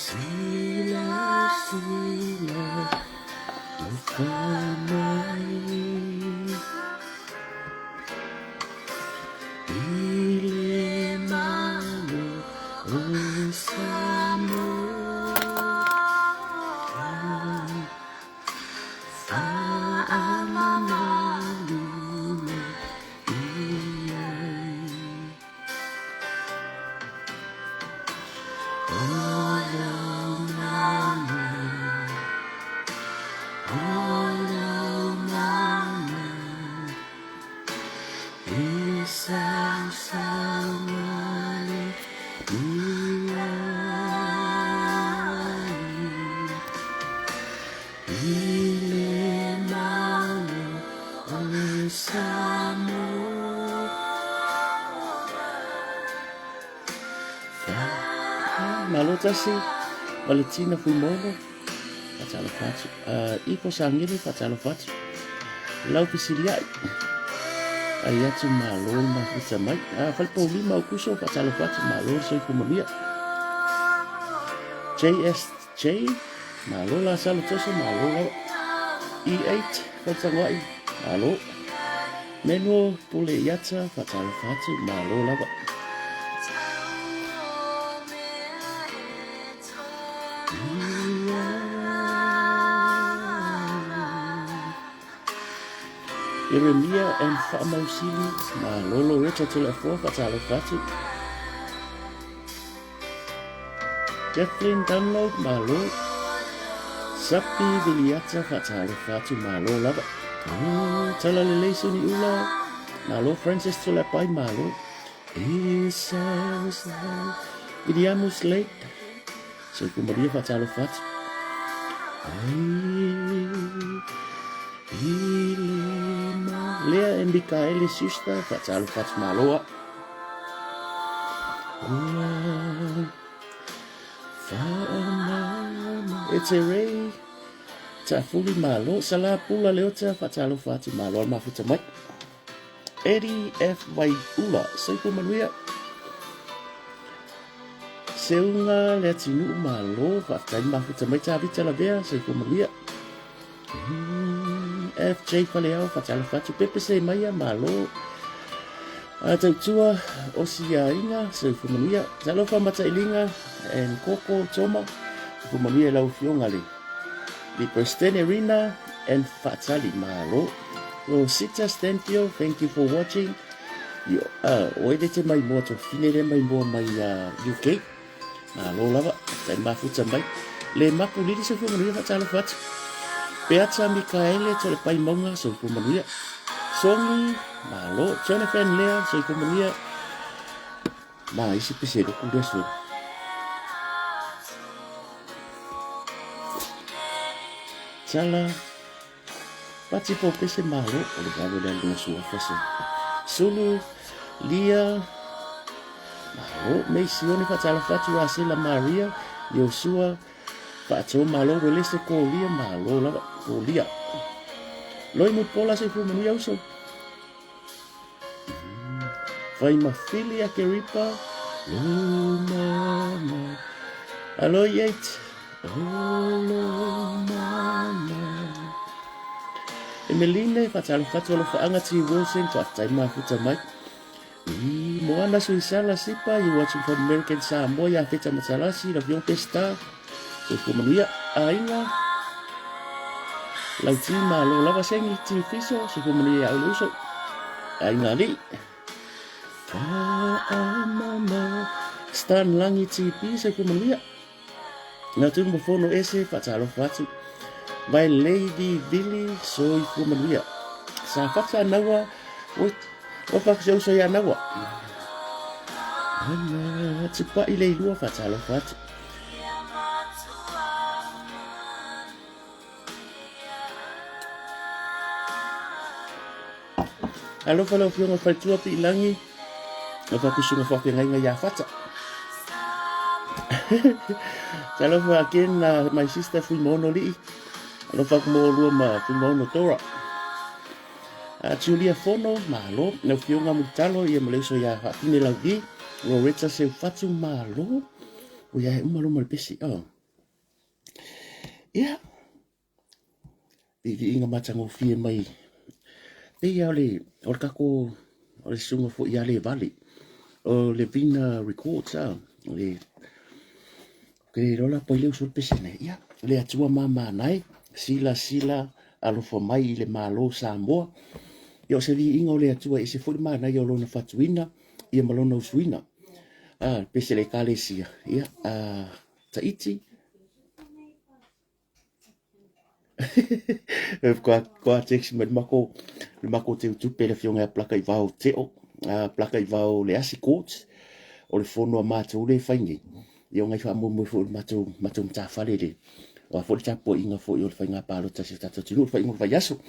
Silasila alofa mai I le malo o Samoa Faamamalu mai i ai Malo tasi, Valentina Fuimono, faatalofa atu. Uh, Ifo Sagele, faatalofa atu. Lau Fesiliai, ai atu malo le mafuta mai. Uh, Falepoulima Aukuso, faatalofa atu, malo le soifua manuia. JSJ, malo la salo toso, malo lava. E8, Faletangoai, malo. Meno Pule Iata, faatalofa atu, malo lava. Ieremia and Faamausili, malo Loretta Tulafoa, faatalofa atu. Kathleen Dunlop, malo. Sapi Viliata, faatalofa atu, malo lava. Oh, tala lelei suni ula, malo Francis Tulapai, malo. Isa, isa, Viliamu Slate, soifua manuia, faatalofa atu. Ai, ilema, Lea and Mikaele sister, faatalofa atu, malo a. It's a ray. Tafuli malo. Sala pula leota faatalofa atu malo al mafuta mai. Eddie F. Waiula. Soifua manuia. Seuga le atinuu malo. Faafetai mafuta mai Tavita Lavea. Soifua manuia. FJ Faleao, faatalofa atu. Pepe se maia, malo. A tautua osi ia inga, soifua manuia. Talofa Matailiga and Koko Toma, soifua manuia i lau afioga le le President Rina and Faatali, malo. So, Sita Stanfield, thank you for watching. Yo, oe le te mai moa, tofine le mai moa mai UK. Malo lava, tai mafuta mai. Le mapu lili soifua manuia faatalofa atu. Peata Mikaele to le pai maunga soifua manuia. Songi, malo. Jonathan Lea soifua manuia. Ma isi pese loku lea sui. Tala, pati po pese malo. O le valo lea luna suafa se. Sulu, Lia, malo. Mei Sione faatalofa atu Asela Maria, Iosua, Faatoo malo, Welese Kolia, malo lava, Kolia. Loi Mulipola soifua manuia uso. Fai mafili a Keripa, Lomama. Alo Yates, oh Lomama. Emeline, faatalofa atu alofaanga T. Wilson, faafetai mafuta mai. I Moana Suisala Sipa, you watching from American Samoa, ia Feta Matalasi, la Vion Pesta, soifua manuia, aiga, Lauti malo lava sengi ti fiso, soifua manuia ia le uso, aiga alii. Faamama, Stan Langi TP, soifua manuia. Ngā tū fono ese, faatalofa atu. My Lady Billy, soifua manuia. Sa fata naua, o, o whakase uso ia naua. Ana, tupai le ilua, faatalofa atu. Alofa lau Afioga Faletua Piilangi, alofa kusuga faafeagaiga ia Fata. Talofa again my sister Fuimaono Lii, alofa aku mo olua ma Fuimaono Dora. Julia Fono, malo, lau Afioga Mulitalo, ia ma le uso ia Faafine Lauvi, Loretta Seufatu, malo, o ia e uma luma le pesi, oh. Ia, viiviiga matagofie mai pei lava o le o le tatou o le susuga foi ia Levale o le Vina Records a le ke iloa la pai le uso le pese nei. Ia, le Atua mamana e, silasila alofa mai i le Malo o Samoa. Ia, o se viiga o le Atua e ese foi le manaia o lona fatuina ia ma lona usuina. A, le pese a le Ekalesia, ia, a, Tahiti. Kua text mai le mako teu tupe le afioga ia Plaka i vao Teo, Plaka i vao le Asi Courts, o le fono a matou le fai nei. Ia o ngai faamoemoe foi o le matou, matou matafale le, o a foi le tapuaiga foi o le faiga palota a si o tatou atunuu, le faaiuga o le vaiaso.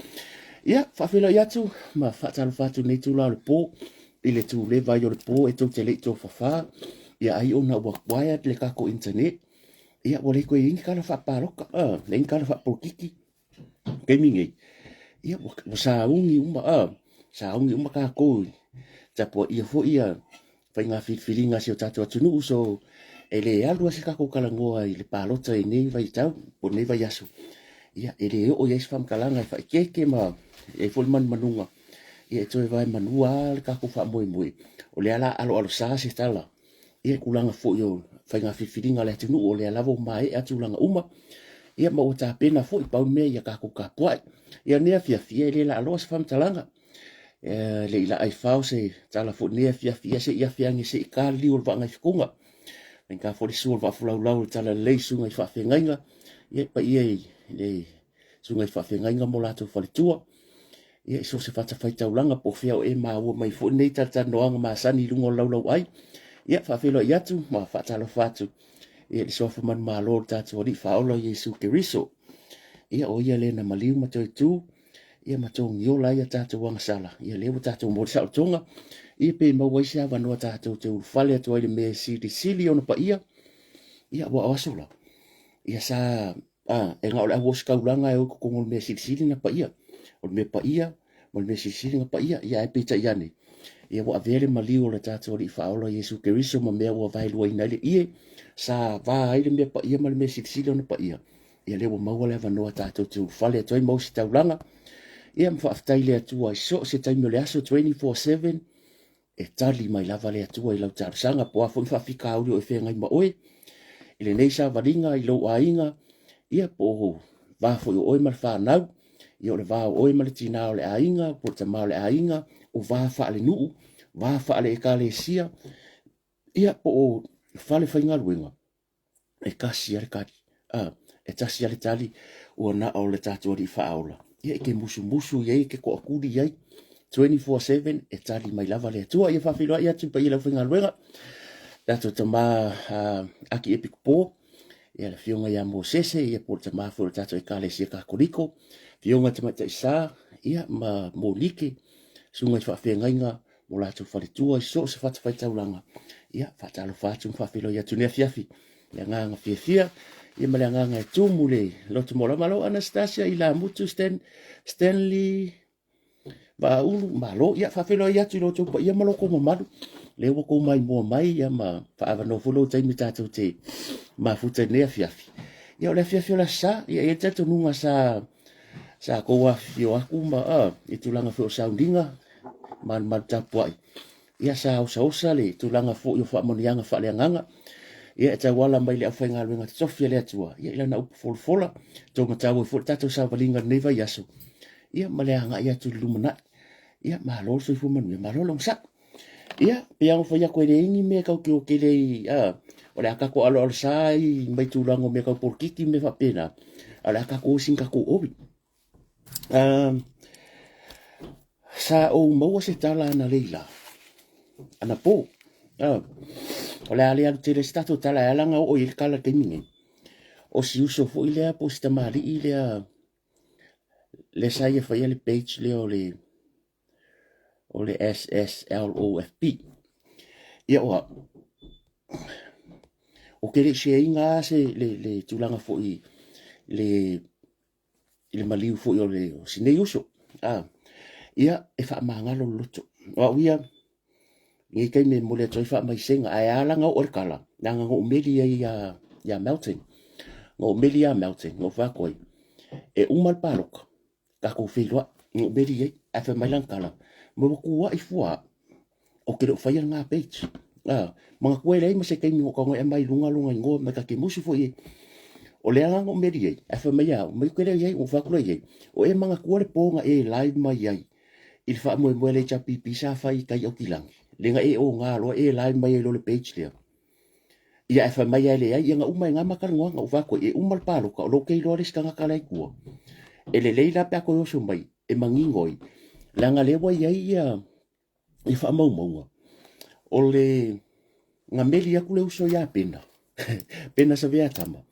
Ia, faafeiloai atu ma faatalofa atu i lenei itula o le po, i le tuleva ai o le po e tou te le i tofafa, ia ai ona ua quiet le tatou internet, ia ua le toe i ai ni tala faapaloka, leai ni tala faapolokiki taimi nei. Ia ua sauni uma, sauni uma tatou i tapuaia foi ia faiga filifiliga a si o tatou atunuu. So e le alu lava se tatou talanoa i le palota i lenei vaitau po o lenei vaiaso, ia e le oo i ai se faamatalaga e faaeteete ma e i ai foi le manumanuga ia e toe vaemanua lava le tatou faamoemoe, o lea o le a aloalosa se tala ia tulaga foi o faiga filifiliga a le atunuu, o lea lava ua maea tulaga uma, ia ma ua tapena foi. Pau le mea ia tatou tapuai. Ia lenei afiafi, ia e le laaloa se faamatalaga, e le i laa i fao se tala foi i lenei afiafi, ia se i afe ane se i ta le liu o le vaa nai Fetuga, faigata foi le sua o le vaa fulaulau o le talalelei, susuga i faafeagaiga, ia le paia i le susuga i faafeagaiga ma o latou faletua, ia i so o se fatafaitaulaga po o fea o e maua mai foi lenei talatalanoaga masani i luga o le laulauai. Ia, faafeiloai atu ma faatalofa atu i le suafa manumalo o le tatou Alii Faaola Iesu Keriso. Ia, o ia lea na maliu ma toe tu, ia ma togiola ai a tatou agasala, ia lea ua tatou maua le saolotoga, ia pe maua ai se avanoa tatou te ulufale atu ai i le mea e silisili ona paia, ia ua o aso la, ia sa e na o le au ositaulaga e o i totonu o le mea silisili ona paia. O le mea paia ma le mea silisili ona paia. Ia ae peitai ane, ia ua avea le maliu o le tatou Alii Faaola Iesu Keriso ma mea ua vaeluaina ai le ie, sa va ai le mea paia ma le mea silisili ona paia. Ia lea ua maua le avanoa tatou te ulufale atu ai ma ositaulaga. Ia ma faafetai i le Atua i so o se taimi o le aso 24/7, E tali mai lava le Atua i lau talosaga, po o a foi faafitauli o e feagai ma oe i lenei savaliga i lou aiga, ia po o va foi o oe ma le fanau, ia o le va o oe ma le tina o le aiga, po o le tama o le aiga, o va faalenuu, va faale-ekalesia, ia po o fale faigaluega. E tasi lava le tali, a, e tasi lava le tali, ua na o le tatou Alii Faaola. Ia e te musumusu i ai, e te toatuli i ai, 24/7 e tali mai lava le Atua. Ia faafeiloai atu i le paia o le aufaigaluega, tatou tama Aki Epikopo, ia le afioga ia Mosese, ia po o le tama foi o le tatou Ekalesia Katoliko, afioga i le Tamaitai Sa, ia ma Monike, susuga i faafeagaiga o latou faletua i so o se fatafaitaulaga. Ia, faatalofa atu ma faafeiloai atu i lenei afiafi i le agaga fiafia ia ma le agaga e tumu le loto maualalo. Malo Anastasia Ilamutu Stanley Vaaulu, malo. Ia, faafeiloai atu i lo outou paia ma lo outou mamalu, lea ua outou maimoa mai ia ma faaavanoa foi lou taimi tatou te mafuta i lenei afiafi. Ia, o le afiafi o le Aso Sa, ia e i ai le talitonuga sa tou afifio atu ma i tulaga foi o sauniga malumalu tapuai, ia sa osaosa le tulaga foi o faamanuiaga faaleagaga, ia e tauala mai le aufaigaluega totofi a le Atua, ia i lana upu folafola, tou matau ai foi le tatou savaliga i lenei vaiaso, ia ma le agai atu i le lumanai. Ia malo le soifua manuia, malo le onosai. Ia, pei lava ona fai atu e leai ni mea tatou te o tele ai, o le a tatou aloalosa ai mai tulaga o mea tau polokiki ma mea faapena, a o le a tatou o i sina tatou ori. Sa ou maua se tala analeila, anapo, o le a le alu tele se tatou tala, e ala ona oo i ai le tala i le taimi nei, o si uso foi lea po o si tamalii lea, lea sa ia faia le page lea o le o le SSLOFP. Ia o au, ou te le i share ina lava se le tulaga foi le i le maliu foi o le o si nei uso. A, ia, e faamagalo le loto. O au ia, nei taimi e momoli atu ai faamaisega, ae ala ona oo le tala, leaga na ou meli ai ia Melton. Na ou meli ia Melton, na ou fai atu ai, e uma le palota, tatou feiloai, na ou meli ai, ae fai mai lana tala, ma ua tuai fua au, ou te le o faia lena page. Ah, manatua e leai ma se taimi na ou tago ai aumai i luga lona igoa ma ta te musu foi i ai. O le ala na ou meli ai, ae fai mai ia au, mai ou te le o i ai, ou fai atu lea i ai, o e manatua le po na e live mai ai i le faamoemoe a le HRPP sa fai i tai Aukilani, lea na e oga loa e live mai ai loa i le page lea. Ia ae fai mai lava e leai, ia na uma e na ma talanoaga, ou fai atu ai, e uma le palota, o lea ou te iloa le isi tagata la e i tua. E lelei la pe a toe oso mai e manino ai, leaga lea ua i ai ia ia faamaumauga, o le na meli atu le uso ia Pena, Pena Saveatama,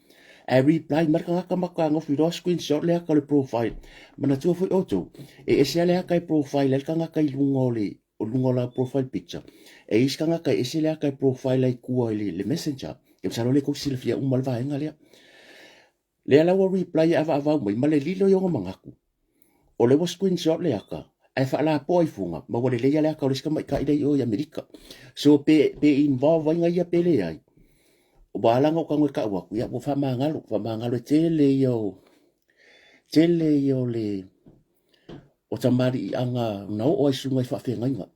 ae reply mai le tagata ma faatoa nofi loa screenshot le ata o le profile. Manatua foi outou, e ese lava le ata e profile ai le tagata i luga o le o luga o lau profile picture, e i ai isi tagata e ese le ata e profile ai i tua i le messenger. Ia masalo o lea tou te silafia uma le vaega lea. Lea la ua reply e avaavau mai ma le lilo i ona manatu, o lea ua screenshot le ata ae faalapoa i fuga ma ua lelei lava le ata o le isi tamaitai lea i o i Amerika. So pe, pe involve ai ia pe leai, ua ala ona ou tago e tau atu, ia ua faamagalo, faamagalo e tele ia o, tele ia o le, o tamaliiaga na oo ai susuga i faafeagaiga,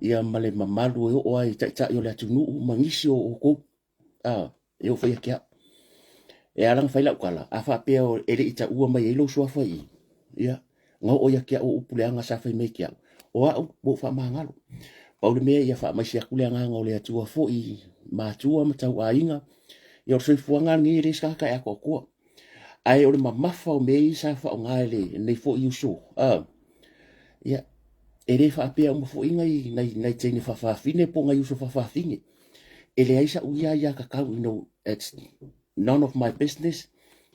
ia ma le mamalu e oo ai i taitai o le atunuu ma nisi o outou, a, e oo foi ia te au. E ala ona fai lau tala, a faapea e le i taua mai ai lou suafa i i, ia, na oo ia te au o upu leaga sa fai mai te au, o au ua ou faamagalo. Pau le mea ia faamaise atu le agaga o le Atua foi i matua ma tauaiga, ia o le soifuaga lenei e le se tagata e atoatoa. Ae o le mamafa o mea ia sa faaaoga e lenei foi uso, a, ia, e le faapea uma foi nai, nai, nai teine faafafine po o nai uso faafafine. E leai sa'u ia aiatatau, you know, it's none of my business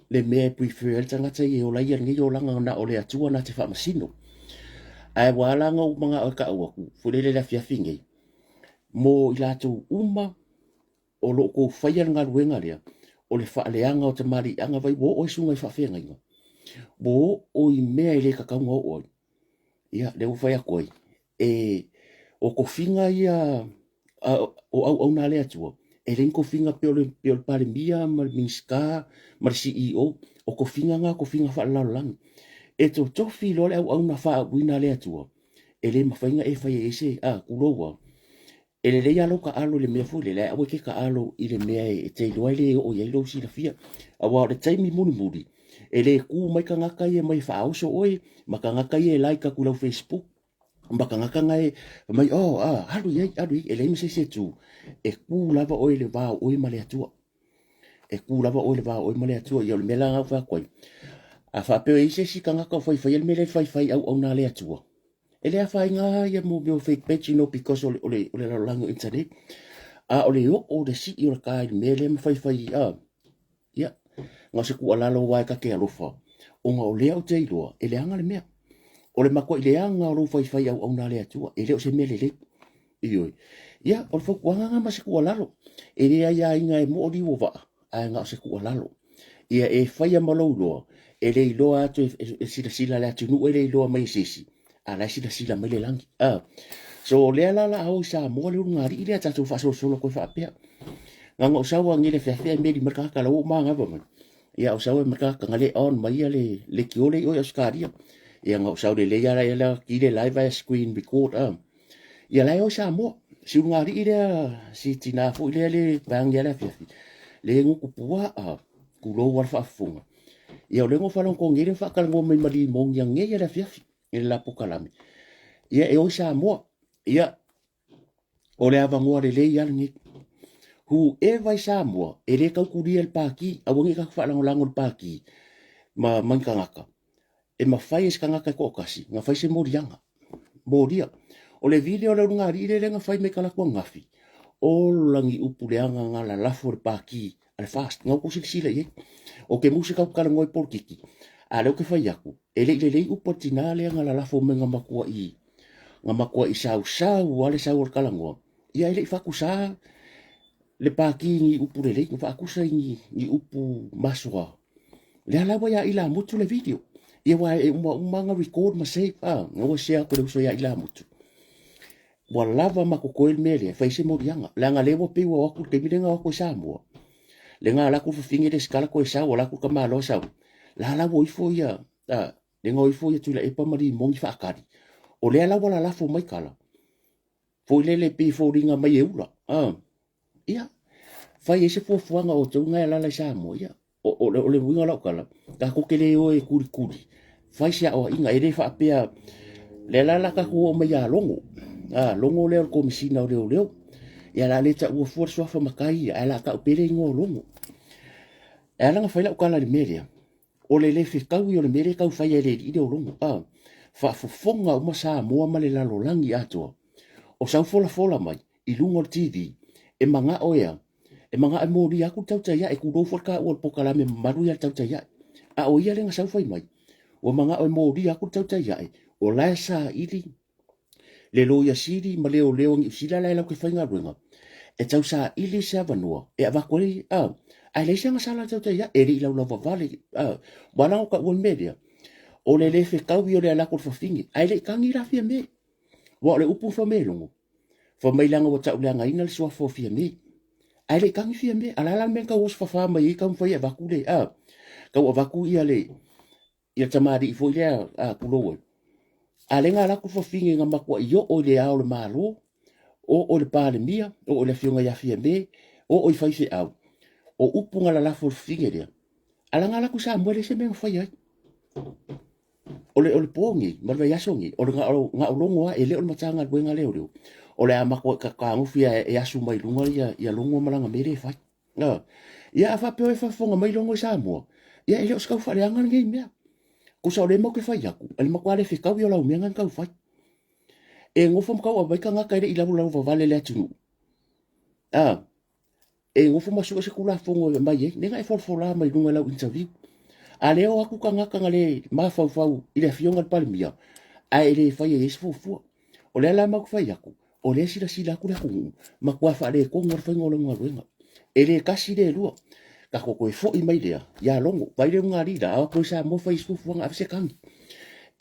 le mea e prefer ai le tagata ia e ola ia lenei olaga na o le Atua na te faamasino. Ae ua ala ona ou manao e ta'u atu foi lele i le afiafi nei, mo i latou uma o lo o tou faia le galuega lea, o le faaleaga o tamaliiaga vai ua oo ai susuga i faafeagaiga, ua oo i mea e le tatau ona oo ai. Ia, lea ua fai atu ai, e, o tofiga ia o auauna a le Atua, e leai ni tofiga pei o le, pei o le Palemia ma le Minisita ma le CEO, o tofiga na o tofiga faalelalolagi. E totofi loa le auauna faauuina a le Atua, e le mafai ona e faia i ai se, a, tulou lava. E lelei lava lou taalo i le mea foi lele, ae aua e te taalo i le mea e te iloa e le oo i ai lou silafia. Aua o le taimi mulimuli, e le tu mai tagata ia mai e faaoso oe, ma tagata ia e like atu i lau Facebook, ma tagata na e fai mai, oh, ah, alu i ai, alu i ai. E leai ma se isi e tu, e tu lava oe i le va o oe ma le Atua. E tu lava oe i le va o oe ma le Atua. Ia o le mea la lena ua fai atu ai, a faapea e i ai se isi tagata o faifaia le mea lea e faifai auauna a le Atua, E le afaina ia mo mea o fake page, you know, because o le, o le, o le lalolagi o internet. A o le oo o le sii o le ta i le mea lea ma faifai, a, ia, na o se tuualalo aua e ta te alofa, ona o lea ou te iloa, e leaga le mea. O le matuai leaga o lou faifai auauna a le Atua, e le o se mea lelei. Ioe. Ia, o le fautuaga lena ma se tuualalo. E le aiaina e moo liu o vaa, ae na o se tuualalo. Ia e faia ma lou iloa, e le iloa atu e, e, e silasila le atunuu e le iloa mai e se isi, a la e silasila mai le lagi. Ah. So o lea la la o i Samoa le ulugalii lea tatou faasolosolo atu ai faapea. Na ona ou sau a ngele feafea e meli mai le tagata la ua ou manava mai. Ia ou sau e mai le tagata na le on mai ia le leitio le i o i Ausetalia. Ia na ou sau lelei ala ia la ki le live ae screen record ah. Ia la e o i Samoa. Si ulugalii lea, si tinā foi lea le vaeangia le afiafi, le gutu puaa, tulou a le faafofoga. Ia o lea na ou faalogo nei le faatalanoa mai ma limogi anei le afiafi i le la polokalame. Ia e o i Samoa. Ia o le avanoa lelei lava lenei. Whoever i Samoa, e le tautulia i le pati, aua ne i tatou faalagolago i le pati ma, ma ni tagata. E mafai e se tagata e toatasi ona fai se moliaga. Molia. O le video o le ulugalii lea na fai mai talaatu ananafi, ola ni upu leaga na lalafo e le pati a le FAST. Na outou silasila i ai. Ou te musu tatou talanoa i polokiki, a o lea ou te fai atu, e le i lelei upu a le tina lea na lalafo mai na matuai, na matuai sausau lava le sau o le talanoa. Ia e le i faatusa le pati i ni upu lelei, na faatusa i ni, ni upu masoa. Lea la ua ia Ilamutu le video. Ia aua e uma uma ona record ma save, a, na ua share atu e le uso ia Ilamutu. Ua lava ma totoe le mea lea, fai se moliaga. Leaga lea ua pei ua o atu i le taimi lea na o atu ai Samoa. Le ga ala atu le fafine lesitala toe sau, ala atu le tamaloa sau, la la ua o ifo ia, a, le ga o ifo ia Tuilaepa ma Rimoni faatali, o lea la ua lalafo mai tala, foi lele pei e foliga mai e ula, a. Ia, fai ai se fuafuaga o outou na e alaala i Samoa, ia, o le uiga o lau tala, tatou te le o e kulikuli, fai se aoaiga, e le faapea, lea la la tatou oo mai ia Logo, a, Logo lea o le Komesina o Leoleo, ia la le taua fua le suafa matai ia, ae la tau pea le igoa o Logo. E ala ona fai lau tala i le mea lea, o le le fetaui o le mea lea e tau fai e le alii lea o Logo, a, faafofoga uma Samoa ma le lalolagi atoa, o sau folafola mai i luga o le TV, e manao e a? E manao e molia atu le tautai ae, tulou foi le taua o le polokalame mamalu ia le tautai ae. A o ia lea na sau fai mai, ua manao e molia atu le tautai ae, o la e saili le loia sili ma leoleo a Niu Sila la e latou te faigaluega, e tau saili se avanoa e avatu ai, a, ae leai se agasala a le tautai ae, e le i laulauvavale, a, ua ala ona taua le mea lea, o le le fetaui o le alu atu o le fafine, ae le i tagi la Fiame. Aua o le upu fai mai e logo, fai mai leaga ua tauleagaina le suafa o Fiame. Ae le i tagi Fiame, a o le a la le mea na tau oso fafa mai ai taumafai e avatu le, a, tau avatu ia le, ia le tamalii foi lea, a, tulou ai. A lea na alu atu le fafine na matuai oo i le Ao o le Malo, oo i le Palemia, oo i le Afioga ia Fiame, oo i faifeau, o upu na lalafo e le fafine lea, a la na alu atu i Samoa e leai se mea na faia ai. O le, o le po nei ma le vaiaso nei, o le na o, na o Logo lava, e le o le Matagaluega a Leoleo, o le a matuai tagofi lava e asu mai luga ia, ia Logo ma lana mea lea e fai. A, ia a faapea e faafofoga mai Logo i Samoa, ia e le o se tau faaleaga lenei mea. Tusa o lea matou te fai atu, o le matua le fetaui o lau mea na tau fai. E nofo ma tau aumai tagata e le i laulauvavale i le atunuu. A, e nofo ma sue se tulafono e aumai ai, lea na e folafola mai luga i lau interview. A lea o atu tagata na le mafaufau i le afioga i le Palemia, ae le faia i ai se fuafua. O lea la matou te fai atu, o lea e silasila atu le atunuu, matua faaletonu lava le faiga o lau galuega. E le tasi le lua. Tatou toe foi mai lea ia Logo, vaai le ulugalii la, a o atu i Samoa fai se fuafuaga, ave se tagi.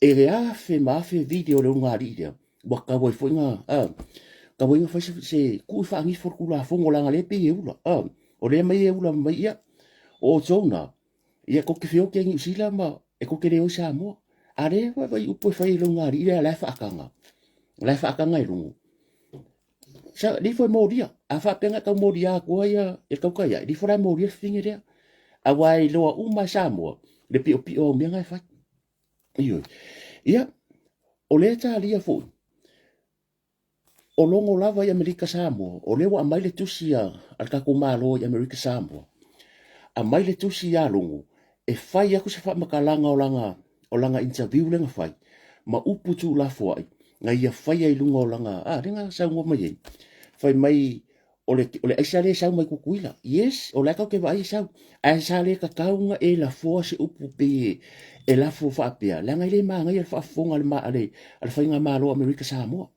E afe ma afe video o le ulugalii lea, ua tatau ai foi na, a, tatau ai na fai se, se tuu i faanifo le Tulafono leaga lea e pei e ula, a, o lea mai e ula mai, ia, o outou na, ia tou te feoti ai Niu Sila ma e tou te le o i Samoa. A lea e vaai upu e fai e le ulugalii lea, la e faataga, la e faataga e lugo. Sa, lifo e molia, a faapea na tau molia atua ia, e tautai ai, lifo la e molia le fafine lea. Aua e iloa uma e Samoa le piopio o au mea na e fai. Ioe. Ia, o lea e talia foi, o logo lava i Amerika Samoa, o lea ua aumai le tusi a, a le tatou Malo i Amerika Samoa, aumai le tusi ia Logo e fai atu se faamatalaga o lana, o lana interview lea na fai, ma upu tuulafoai na ia faia i luga o lana, a, lea na saunoa mai ai, fai mai o le, o le aisa lea e sau mai Tutuila. Yes, o la e tatou te vaai e sau. Ae sa le tatau ona e lafoa se upu pei e, e lafo faapea, leaga e le manaia le faafofoga a le, a le, a le faigamalo a Amerika Samoa.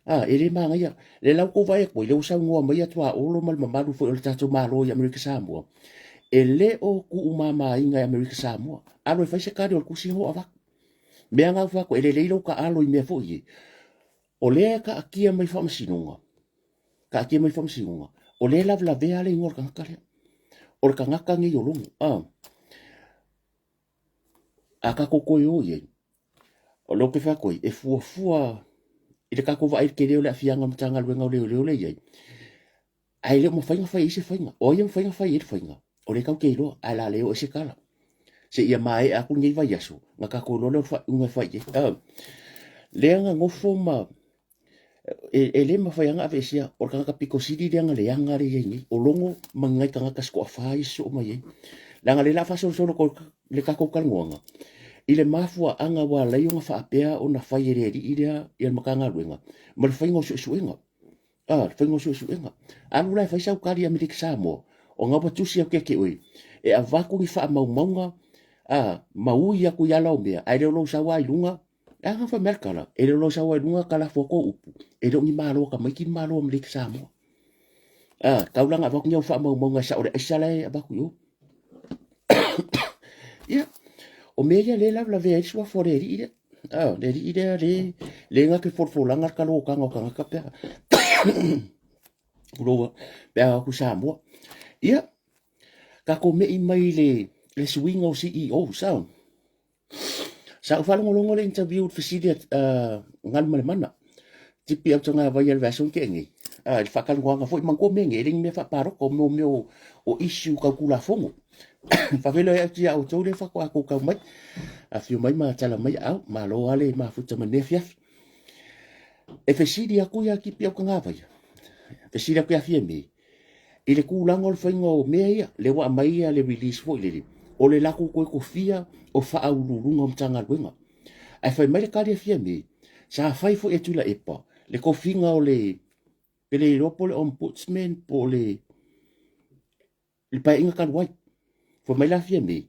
Ah, e le manaia. Le la ua tou vaai atu ai, lea ua saunoa mai ia Tuaolo ma le mamalu foi o le tatou Malo i Amerika Samoa, e le o tuumamaina e Amerika Samoa. Alo e fai se kali o le tusi na ua avatu. Mea na fai atu, e lelei lou taalo i mea foi e. O lea e taatia mai faamasinoga, taatia mai faamasinoga, o lea e lavelavea le igoa o le tagata lea. O le tagata nei o Logo. A, a tatou toe o i ai, o lea ou te fai atu ai, e fuafua i le tatou vaai i le tele o le aafiaga o le Matagaluega o Leoleo lea e i ai, Ae le o mafai ona fai ai se faiga. O ai e mafai ona fai ai le faiga? O lea tatou te iloa, ae o le a le oo ai se tala. Seia maea atu lenei vaiaso, ona tatou iloa lea o le faaiuga e fai i ai. Lea na nofo ma, e, e le mafai lava ona aveesea, o le tagata pito sili lea na leaga lea e i ai nei. O Logo ma ni nai tagata se toafa ia sosoo mai ai. Leaga o lea o le a faasolosolo atu le tatou talanoaga i le mafuaaga ua ala ai ona faapea ona fai e le alii lea ia le Matagaluega ma le faiga o suesuega. A, le faiga o suesuega. Alu la e fai sau tali i Amerika Samoa, o na ua tusi atu ia te oe, e avatu ni faamaumauga, a, ma ui atu i ala o mea, ae le o lou sau lava i luga, e a fai mai le tala, e le o lou sau lava i luga kalafo atu au upu, e le o ni malo a tamaiti ni malo a Amerika Samoa. A, tau la na avatu ni au faamaumauga e sao le aisa la e avatu i o. Ia, o mea ia lea e lavelavea ai le suafa o le alii lea. Ah, le alii lea, le, le na te folafolaga le kalokaga o tagata pe a, tuloua, pe a o atu i Samoa. Ia, Tatou me'i mai i le, le suiga o CEOs, a. Sa ou faalogologo i le interview i le fesili a Galumalemana, Tipi Autagavaia i le vaiaso na tea nei, i le faatalanoaga foi, manatua mea nei, e le ni mea faapalota, o mea o issue tau Tulafono. Faafeiloai atu ia outou lea faatoa tou tau mai, afio mai ma tala mai aao, malo lava le mafuta mai lenei afiafi. E fesili atu ia Tipi Autagavaia, fesili atu ia Fiame, i le tulaga o le faiga o mea ia, lea ua aumai le release foi lele, o le latou toe tofia o faauluuluga o Matagaluega. Ae fai mai le tali a Fiame, sa fai foi e Tuilaepa le tofiga o le, pe le iloa po o le Ombudsman po o le, le Paeaiga talu ai. Fai mai la Fiame,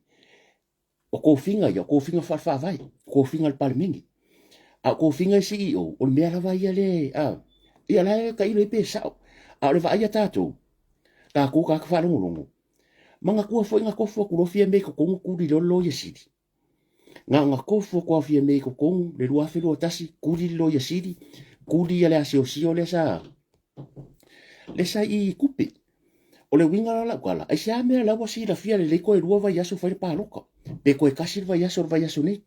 O tofiga ia, o tofiga faale-faavae, o tofiga a le Palemene. A o tofiga i CEO, o le mea lava ia lea, a, ia la e tailo i ai pe sao. A o le vaai a tatou, tatou tagata faalogologo, manatua foi na tofu atu loa Fiame i totonu tuli loa le Loia Sili. Na ona tofu atu lava o Fiame i totonu le 2021, tuli le Loia Sili, tuli ia le asiosio lea sa, lea sa i tupe. O le uiga la o lau tala, aisea mea la ua silafia lelei toe lua vaiaso fai le palota, pe toe tasi le vaiaso o le vaiaso nei.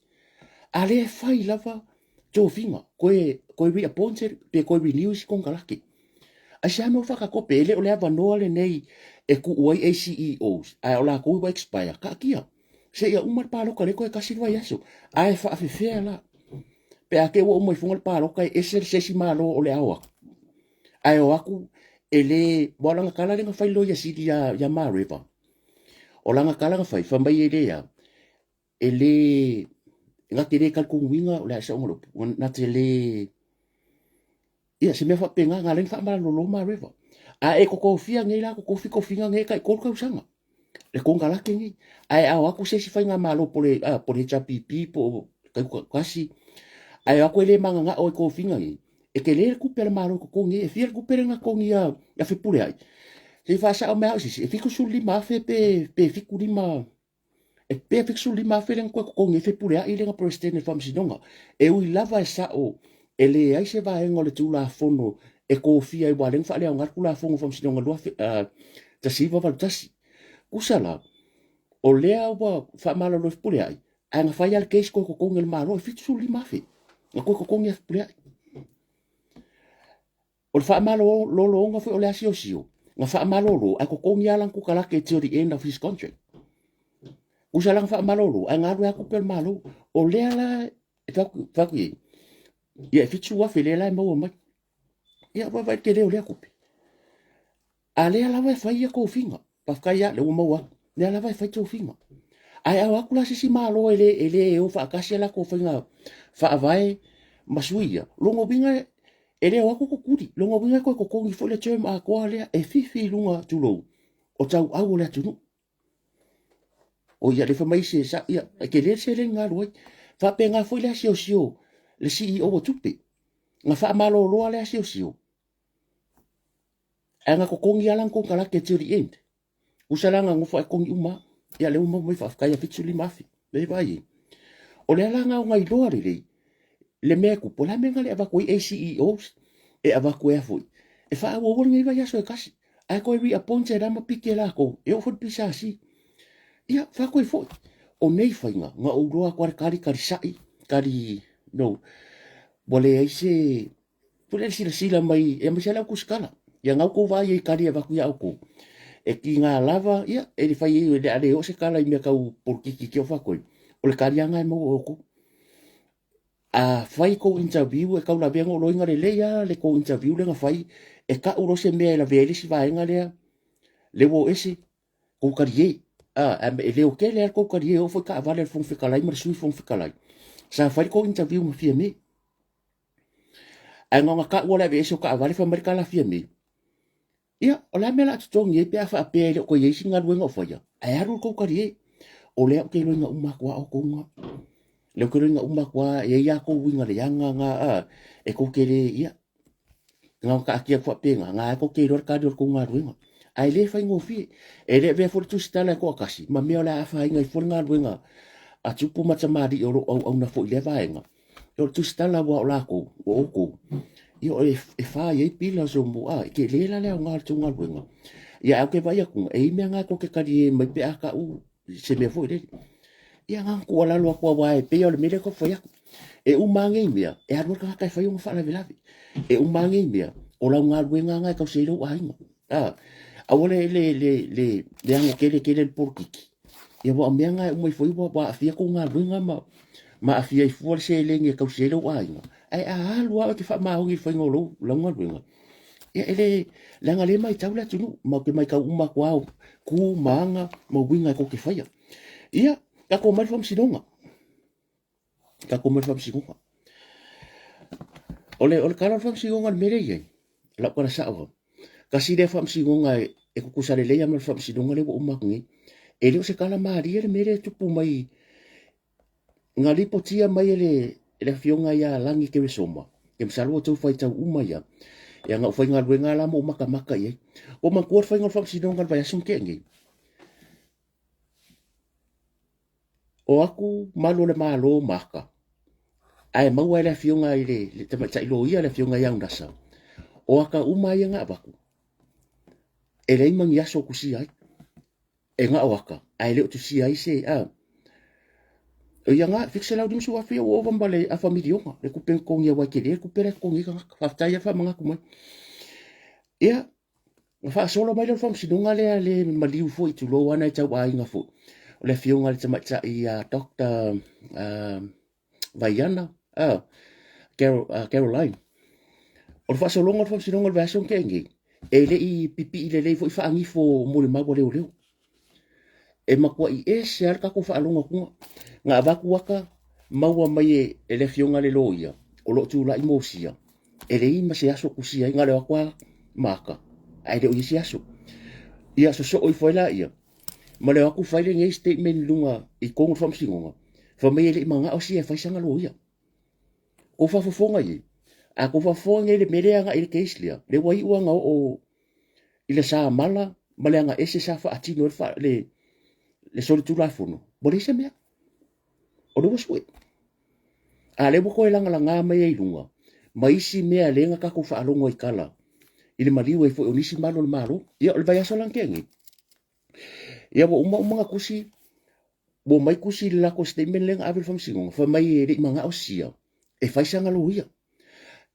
A lea e fai lava tofiga, toe, toe reappointed pe toe renew isi konekarate. Aisea mea ua faatatope, e le o le avanoa lenei e tuu ai ACEOs, ae o latou ua expire, taatia. Seia uma le palota lea toe tasi le vaiaso. Ae faafefea la? Pe a te i ua uma ifoga le palota e ese se isi Malo o le a o atu. Ae o atu e le, aua o lana tala lea na fai i le Loia Sili ia, ia Mareva. O lana tala na fai, fai mai e le a, e le, na te le talitonuina, o le a saoga o le upu, na te le, ia se mea faapena, na ala ai ona faamalolo Mareva. A e totofia nei la, totofi tofiga nei e tai tolu tausaga. le konekarate nei. Ae a o atu se isi faigamalo po le, a, po le HRPP po o Tautasi, ae o atu e le mananao i tofiga nei, e tele le tupe a le Malo e totogi ai. E fia le tupe lea na totogi ia, ia Fepuleai? Se i faasao mai lava au e se isi, e 75,000 pe, pe 75, e pe 75,000 lea na toe totogi ai Fepuleai lea na Peresetene o le Faamasinoga. E ui lava e sao e leai se vaega o le Tulafono e tofia ai, aua o lea na faaleaoga le Tulafono o Faamasinoga 1981. Tusa la, o lea ua faamalolo e Fepuleai, ae na fai lava le case toe totogi e le Malo e 75,000 na toe totogi e Fepuleai. O le faamalologa foi o le asiosio, na faamalolo ae totogi lava lana konekarate till the end of his contract. Tusa la na faamalolo ae na alu ai lava tupe a le Malo. O lea la e fai atu i ai, ia e 7,000 lea la e maua mai. Ia vaavaai le tele o lea tupe. A lea lava e fai ia tofiga. Faafetai lava, lea ua maua atu. Lea lava e fai tofiga. Ae a o atu la se isi Malo e le, e le o faatasi a latou faiga faavae ma sui ia, lona uiga e le o atu tutuli. Lona uiga e toe totogi foi le term atoa lea e fifi i luga, tulou, o tauau o le atunuu. O ia, le fai mai se sa, ia, e tele le seleni na alu ai. Faapena foi le asiosio, le CEO o tupe. Na faamaloloa le asiosio, ae na totogi lava lana konekarate till the end. Usa la na nofo ae totogi uma lava. Ia, lea ua maua mai faafetai a 75,000. Lea e vaai ai. O lea la na ona iloa lelei le mea e tupu, o le a mea na le avatu ai ACEOs e avatu ai foi e faaauaua lenei vaiaso e tasi, ae toe reappoint e la ma piki e latou, e oo foi le PSC. Ia, fai atu ai foi, o nei faiga, na ou iloa atu lava le tali, tali sa'i, tali, no, ua leai se, foi lea silasila mai, e aemaise lava le au tusitala. Ia na outou vaai ai i tali e avatu ia outou. E tiga lava, ia, e le fai o le a le oo se tala i mea tau polokiki ke o faatoi. O le tali lava na e maua e outou. A fai kou interview e tau lavea na ou loiga lelei lava le kou interview lea na fai, e tau loa se mea e lavea ai le isi vaega lea, lea ua o ese, kou talie. A, e leo tele lava le kou talie, e oo foi taavale a le Fofoga Fetalai ma le Sui Fofoga Fetalai. Sa fai le kou interview ma Fiame. Ae na ona tau lava o le aveese o taavale fai mai le tala a Fiame, Ia, o le a mea o le a totogi ai pe a faapea e le o toe i ai se galuega o faia, ae alu le tou talie. O lea ou te iloaina uma atu lava outou na. O lea ou te iloaina uma atu lava, e i ai lava tou uiga leaga na, a, e tou te le, ia, na ona taatia atu faapena, na lava tou te iloa le tali o le tou galuega. Ae le faigofie. E le avea foi le tusitala e toatasi ma mea o le a afaina ai fua le galuega a tupu ma tamalii o lo o auauna foi i lea vaega. O le tusitala aua o latou, o outou, ia e fai ai pila so mo, a, e tele la le aoga o le tou galuega. Ia ae ou te vaai atu, e i ai mea na tou te talie mai pe a tau se mea foi lele. Ia na ona tuualalo atu aua e pei o le mea lea e tau fai atu. E uma lava nei mea, e alu lava le tagata e fai ona faalavelave. E uma lava nei mea, o lau galuega lena e tausi ai lou aiga. A, aua le, le, le, le, le ano tele tele le polokiki. Ia aua o mea na e uma ifo ai ua aafia tou galuega ma, ma aafia ai fua le seleni e tausi ai lou aiga. Ae a alu lava oe e te faamaoni i le faiga o lou, lau galuega, ia e le, leaga le matau le atunuu, matou te matau uma atu lava, tu ma aga ma uiga e tou te faia. Ia, tatou omai i le faamasinoga. Tatou omai i le faamasinoga. O le, o le tala o le faamasinoga o le mea lea e i ai, lau tala sao lava, tasi lea faamasinoga e, e tutusa lelei lava ma le faamasinoga lea ua uma atu nei. E le o se tala malie le mea lea e tupu mai na lipotia mai e le, e le afioga ia Lagi Keresoma, e masalo ua outou faitau uma ia, ia na ou faigaluega la ma ou matamata i ai. Ua manatua le faiga o le faamasinoga i le vaiaso na tea nei. O atu malu o le Malo ma aka, ae maua e le afioga i le, le tamaitai loia le afioga ia Unasa, o aka uma ia na avatu, e leai ma ni aso o tusia ai. E na o aka, ae le o tusia ai se, a. O ia na, 750,000 ia ua ova ma le afa miliona, le tupe na totogi aua e tele le tupe la e totogi ai tagata. Faafetai lava faamanatu mai. Ia, Na faasolo mai lea o le faamasinoga lea le maliu foi tulou a nai tauaiga foi o le afioga i le tamaitai ia Doctor Vaiana Carol, Caroline. O le faasologa o le faamasinoga o le vaiaso na tea nei, e le i pipii lelei foi faanifo molimau a leoleo. E matuai ese lava le tatou faalogo atuga. Na avatu ata maua mai e, e le afioga i le loia o lo o tulai mosia, e leai ma se aso tusia ai, na o le o atu lava ma ata, ae le o i ai se aso. Ia sosoo ifo ai laia, ma le o atu fai lenei statement i luga i totonu o le faamasinoga, fai mai e le i manao sia e fai sana loia. Kou faafofoga i ai, a kou faafofoga nei i le mea lea e agai i le case lea, lea ua iu lava ona oo i le samala ma le agaese sa faatino ai le, le solitulafono, ua leai se mea. O lea ua sue. A lea ua toe lagalaga mai ai i luga ma isi mea lea na tatou faalogo ai tala i le maliu ai foi o nisi malu o le Malo. Ia, o le vaiaso la na tea nei, ia ua uma uma na tusi, ua omai tusi i le latou statement lea na ave i le faamasinoga, fai mai e le i manao sia e fai sana loia.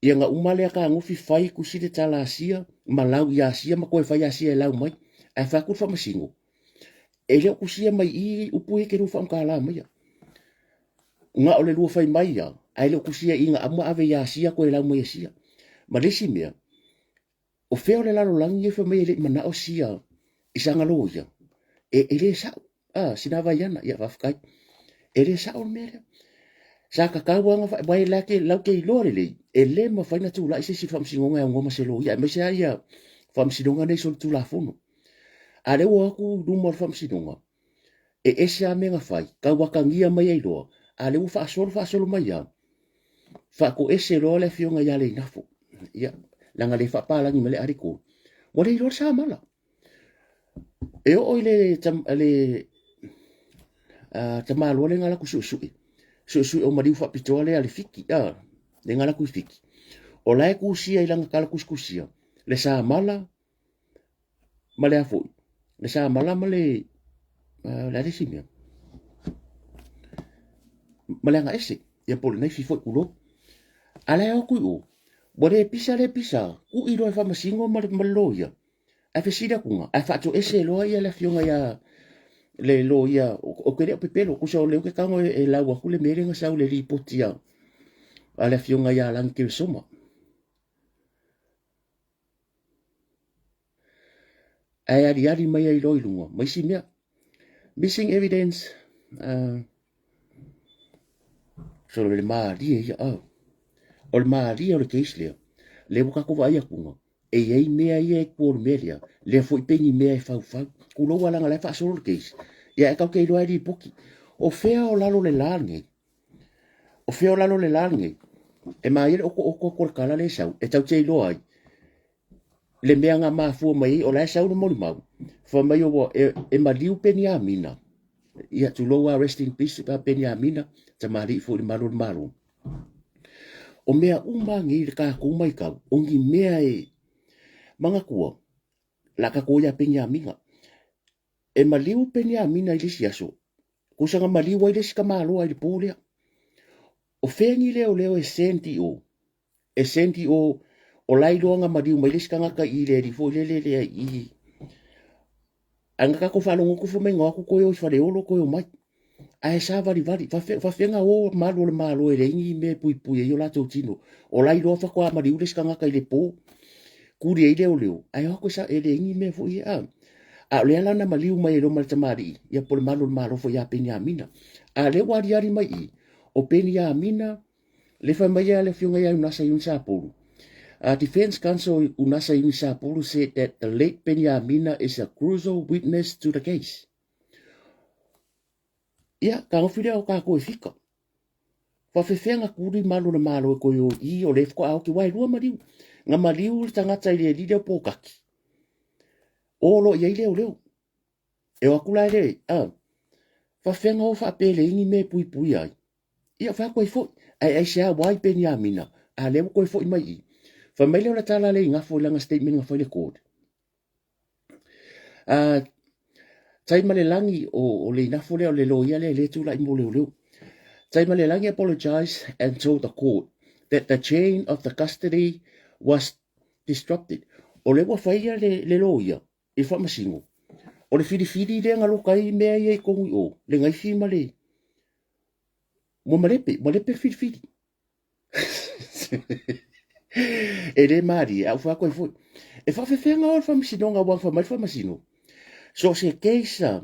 Ia na uma lea fetagofi fai tusi le tala a Sia ma lau ia Sia ma toe fai ia Sia e lau mai. Ae fai atu le faamasino, e le o tusia mai i i upu ia e te lua faamatala maia. Na o le lua fai mai ia, ae le o tusia i i na uma ave ia Sia toe lau mai e Sia. Ma le isi mea, O fea o le lalolagi nei fai mai e le i manao sia i sana loia? E, e le sao. Ah, sina vaiana, ia faafetai. E le sao le mea lea. Sa tatau lava ona fai, la ke, lau ke iloa lelei, e le mafai ona tulai se isi faamasinoga e aunoa ma se loia, aemaise lava ia faamasinoga nei solitulafono. A lea ua o atu i luma o le faamasinoga, e ese lava mea na fai, tau atagia mai ai loa, a lea ua faasolo faasolo mai lava, faatoese loa le afioga ia Leinafo. Ia, leaga le faapalagi mai le article. Ua le iloa le samala. E oo i le, le tamaloa lea na alu atu suesue, suesue o maliu faapitoa lea a le Fiti, lea na alu atu i Fiti. O la e tusia i lana tala tusitusia, le samala ma le a foi, le samala ma le, le a le isi mea? Ma le agaese, ia po o le naifi foi tulou. A la e o atu i o, ua le pisa le pisa, ku'i loa e faamasino ma le, ma le loia, ae fesili atu ae faatoese loa ia le afioga ia le loia, ou te le o pepelo, tusa o lea ou te tago e lau atu le mea lea na sau le lipoti a le afioga ia Lagi Keresoma. Ae aliali mai ai loa i luga ma isi mea. Missing evidence, solo le malie ia, oh. O le malie o le case lea, lea ua tatou vaai atu, e i ai mea ia e tua o le mea lea, lea foi pe ni mea e faufau. Tulou lava leaga o la e faasolo le case, ia ae tatou te iloa e lipoti. O fea o lalo o le la lenei? O fea o lalo o le la lenei? E maia le otooto atu o le tala lea e sau, e tatou te iloa ai le mea na mafua mai ai, o la e sau le molimau, fai mai ua e, e maliu Peniamina. Ia tulou lava, rest in peace pa Peniamina, tamalii foi i le malu o le Malo. O mea uma nei i le tatou matau, o ni mea e manatua. La tatou o ia Peniamina. E maliu Peniamina i le isi aso, tusa na maliu ai le isi tamaloa i le po lea. O fea ni leoleo e send i o? E send i o, o la e iloa na maliu mai le isi tagata i le alii foi lele lea i Ae na tatou faalogo atu fai mai na o atu toe o i Faleolo toe omai. Ae savalivali, faafefea na o malu o le Malo e leai ni mea e puipui ai o latou tino. O la e iloa faatoa maliu le isi tagata i le po, tuli ai leoleo, ae o atu e leai ni mea foi ia. A o lea la na maliu mai ai loa ma le tamalii, ia po o le malu o le Malo foi ia Peniamina. A o lea ua aliali mai i i, o Peniamina, le fai mai a le afioga ia Unasa Iuni Sapulu. Defense Counsel Unasa Iuni Sapulu said that the late Peniamina is a crucial witness to the case. Ia, taofi lea o tatou e fika. Faafefea na tuli malu o le Malo e toe o i o le faatoa oki, aua e lua maliu. Na maliu le tagata i le alii lea o Pōkaki. O lo o i ai leoleo. E o atu la e le, a, faafefea na o faapea e leai ni mea e puipuia ai. Ia, fai atu ai foi, ae aisea ua ai Peniamina, a lea ua toe foi mai i. Fai mai lea o le tala a Leigafo i lana statement na fai i le court. Taimalelagi, o Leinafo lea, o le loia lea e tulai mo leoleo. Taimalelagi apologized and told the court that the chain of the custody was disrupted. O lea ua fai ia le loia i le faamasino. O le filifili lea na loka ai mea ia i tonu i o, le naifi ma le... Ua malepe, malepe le filifili. E le malie, a ua fai atu ai foi. E faafefea o le faamasinoga aua na fai mai le faamasino. So o se case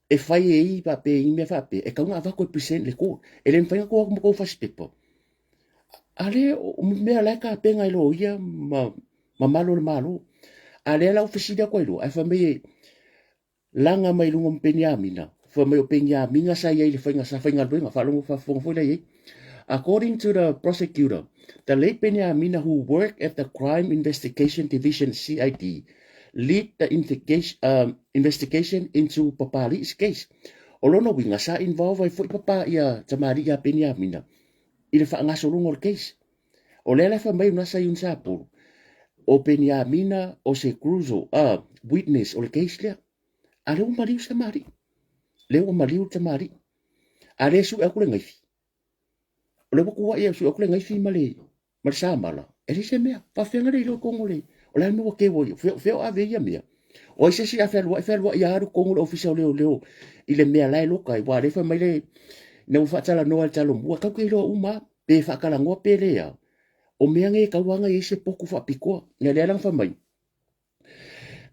e fai e i faapea i mea faapea, e tatau ona avatu e present le court. E le mafai ona tuu atu ma tou fasipepa. A lea, o mea la e tapena e loia ma, ma malo o le Malo. A lea la ua fesili atu ai loa, ae fai mai e, Laga mai luga ma Peniamina, fai mai o Peniamina sa i ai i le faiga sa faigaluega, faalogo faafofoga foi la i ai. According to the prosecutor, the late Peniamina who worked at the Crime Investigation Division, CID, lead the investigation into Papali'i's case. O lona uiga, sa involve ai foi Papa ia tamalii ia Peniamina i le faagasologa o le case. O lea la e fai mai una sa iun Sapulu, o Peniamina o se crucial witness o le case lea. A lea ua maliu se tamalii. Lea ua maliu le tamalii. A lea e sue atu le gaifi. O lea ua tuuai e sue atu le gaifi ma le, ma le samala. E leai se mea. Faafefea le iloa i totonu o le, o le a le mea ua keu ai. Fea, fea o ave ia mea. O ai se isi a fealuai, fealuai a alu i totonu o le ofisa o leoleo i le mea la e loka ai. Aua o lea e fai mai le, ina ua faatalanoa i le Talomua, tatou te iloa uma lava, pe faatalanoa pe le a. O mea nei e tatau lava ona i ai se potu faapitoa. Ia lea la na fai mai,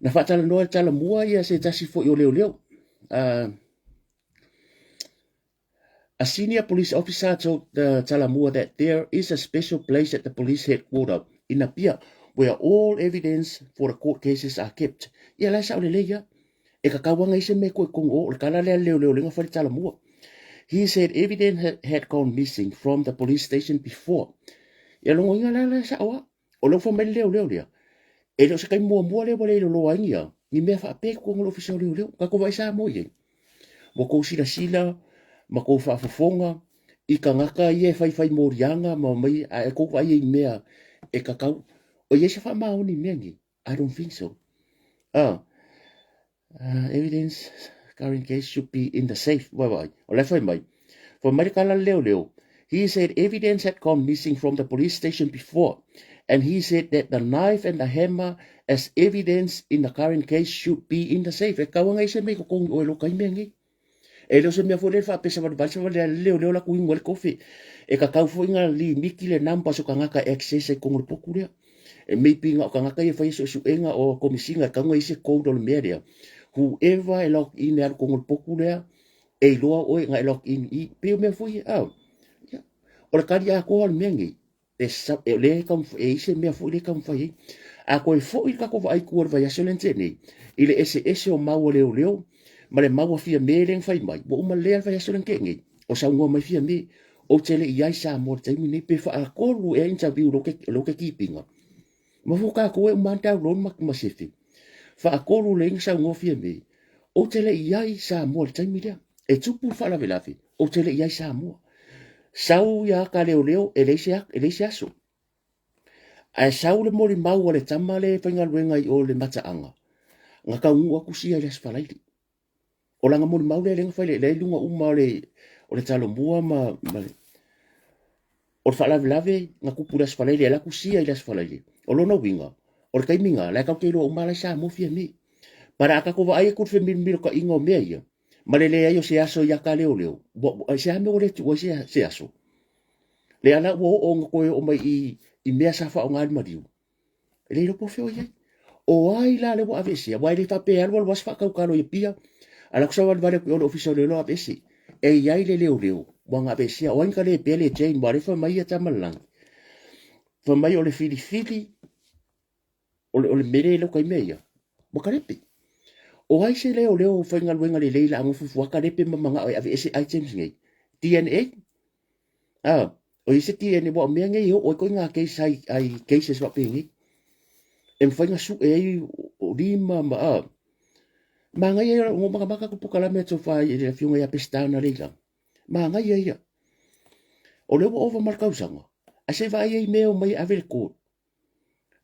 na faatalanoa i le Talomua ia se tasi foi o leoleo. A senior police officer told the Talamua that there is a special place at the police headquarter in Apia where all evidence for the court cases are kept. Ia la e sao lelei ia. E kakau ana i se mea koe kongo o le kala lea leoleo lenga fai le Talamua. He said evidence had gone missing from the police station before. Ia logoina la la e sao a. O lea ua fai mai le leoleo lea, e le o se taimi muamua lea ua le iloloa ai ni a, ni mea faapea i totonu o le Ofisa o Leoleo. Tatou vaai Samoa i ai. Ua tou silasila ma tou faafofoga i tagata ia e faifai moliaga ma omai ae tou vaai ai i mea e tatau. O i ai se faamaoni i mea nei? I don't think so. Evidence current case should be in the safe. Vai vai. O la e fai mai. Fai mai le tala a le leoleo. He said evidence had gone missing from the police station before and he said that the knife and the hammer as evidence in the current case should be in the safe. E kau anga i se mea i kokongi oe lo kai mea nei. E le o se mea foi lea faapea savalivali savalivali a le leoleo la ku ingoa le kofe. E kakau foi nga limiti le number so kangaka e access ai kogo le poku lea. E maybe nga o kangaka ia fai suesuega o komisina e kau nga i se code o le mea lea. Whoever e log in e alu kogo le poku lea, e iloa oe nga e log in i, pei o mea foi ia, ah, ia. O le kali atoa o le mea nei, e, sa, e, le, e i se mea foi le taumafai ai. A toe foi le tatou vaai i tua i le vaiaso lea na tea nei, i le eseese o mau a leoleo ma le mau a Fiame lea na fai mai, ua uma lea le vaiaso lea na tea nei, o saunoa mai Fiame, ou te le i ai Samoa i le taimi nei, pe faatolu ea interview o lea ou te keep ina. Ma foi tatou e uma lava ona download ma, ma sefe. Faatolu lea na saunoa Fiame, ou te le i ai Samoa i le taimi lea. E tupu le faalavelave, ou te le i ai Samoa. Sau ia ata leoleo, e leai se, e leai se aso. Ae sau le molimau a le tama lea e faigaluega i o i le mataaga. Na taunuu atu sia i le Aso Faraile. O lana molimau lea lea na fai lea i luga uma o le o le Talomua ma, ma le, o le faalavelave na tupu i le Aso Faraile, e alu atu sia i le Aso Faraile. O lona uiga, o le taimi na, la e tatou te iloa uma lava la i Samoa Fiame. But a tatou vaai atu i le femilomilotaiga o mea ia, ma le leai o se aso i ata leoleo, ua, se a mea ua le tuu ai se, se aso? Lea la ua oo ona toe oo mai i, i mea sa faaaoga i le maliu. E le iloa po o fea o i ai. O ai la lea ua aveesea? Aua e le faapea e alu alu lava se faatautalo i Apia, ae la ku savalivali atu i o i le ofisa o leoleo aveese. E i ai le leoleo ua na aveesea. O ai na ka le pea le Jane, aua o lea fai mai ia Tamalelagi, fai mai o le filifili, o le, o le mele lea uka i mea ia, ua kalepe. O ai se leoleo faigaluega lelei la a nofo fua kalepe ma manao e aveese items nei? DNA? Ah, o i se DNA, aua o mea nei e oo ai koiga case ai, ai cases faapenei. E mafai ona sue ai o lima ma a. Manaia ia o makamaka ku polokalame a tofa i le afioga ia Peseta na leila. Manaia ia. O lea ua ova ma le tausaga. Ae se i vaai ai mea o mai e ave le court.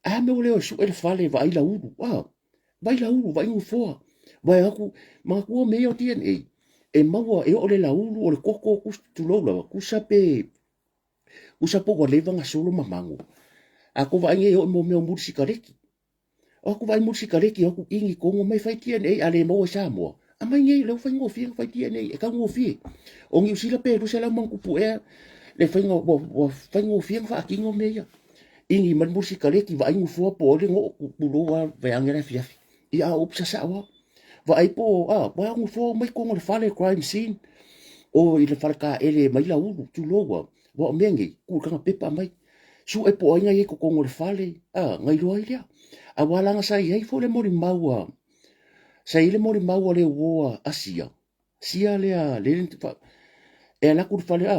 A mea ua le o e sue le fale vaai laulu. A, vaai laulu, vaai nofoa. Vaai atu, manatua mea ia o DNA. E maua, e oo le laulu, o le koko, tulou lava, kusa pe, kusa po ua leva ona solo ma mago. A kou vaai nei e oo i mea o muli sikareti. O aku vaai muli sikareti, o aku ini kogo mai fai DNA, a le maua i Samoa. Aumai nei, lea ua faigofie ona fai DNA, e taugofie. O Niu Sila pe 200 ma ona tupu ea le faiga, ua, ua faigofie ona faatino mea ia. Ini mai le muli sikareti, vaai nofoa po o ai le noo, tulou lava, vaeane le afiafi. Ia a o upu sasao lava. Vaai po o, a, vaai o nofoa omai totonu o le fale, crime scene, o i le fale taele mai laulu, tulou lava. Aua o mea nei, tuu i le taga pepa aumai. Sue po o ai na i ai i totonu o le fale, a, na iloa ai lea. Aua leaga sa i ai foi le molimau a, sa i ai le molimau a le uo a Sia, Sia lea, le, e alu atu i le fale, a,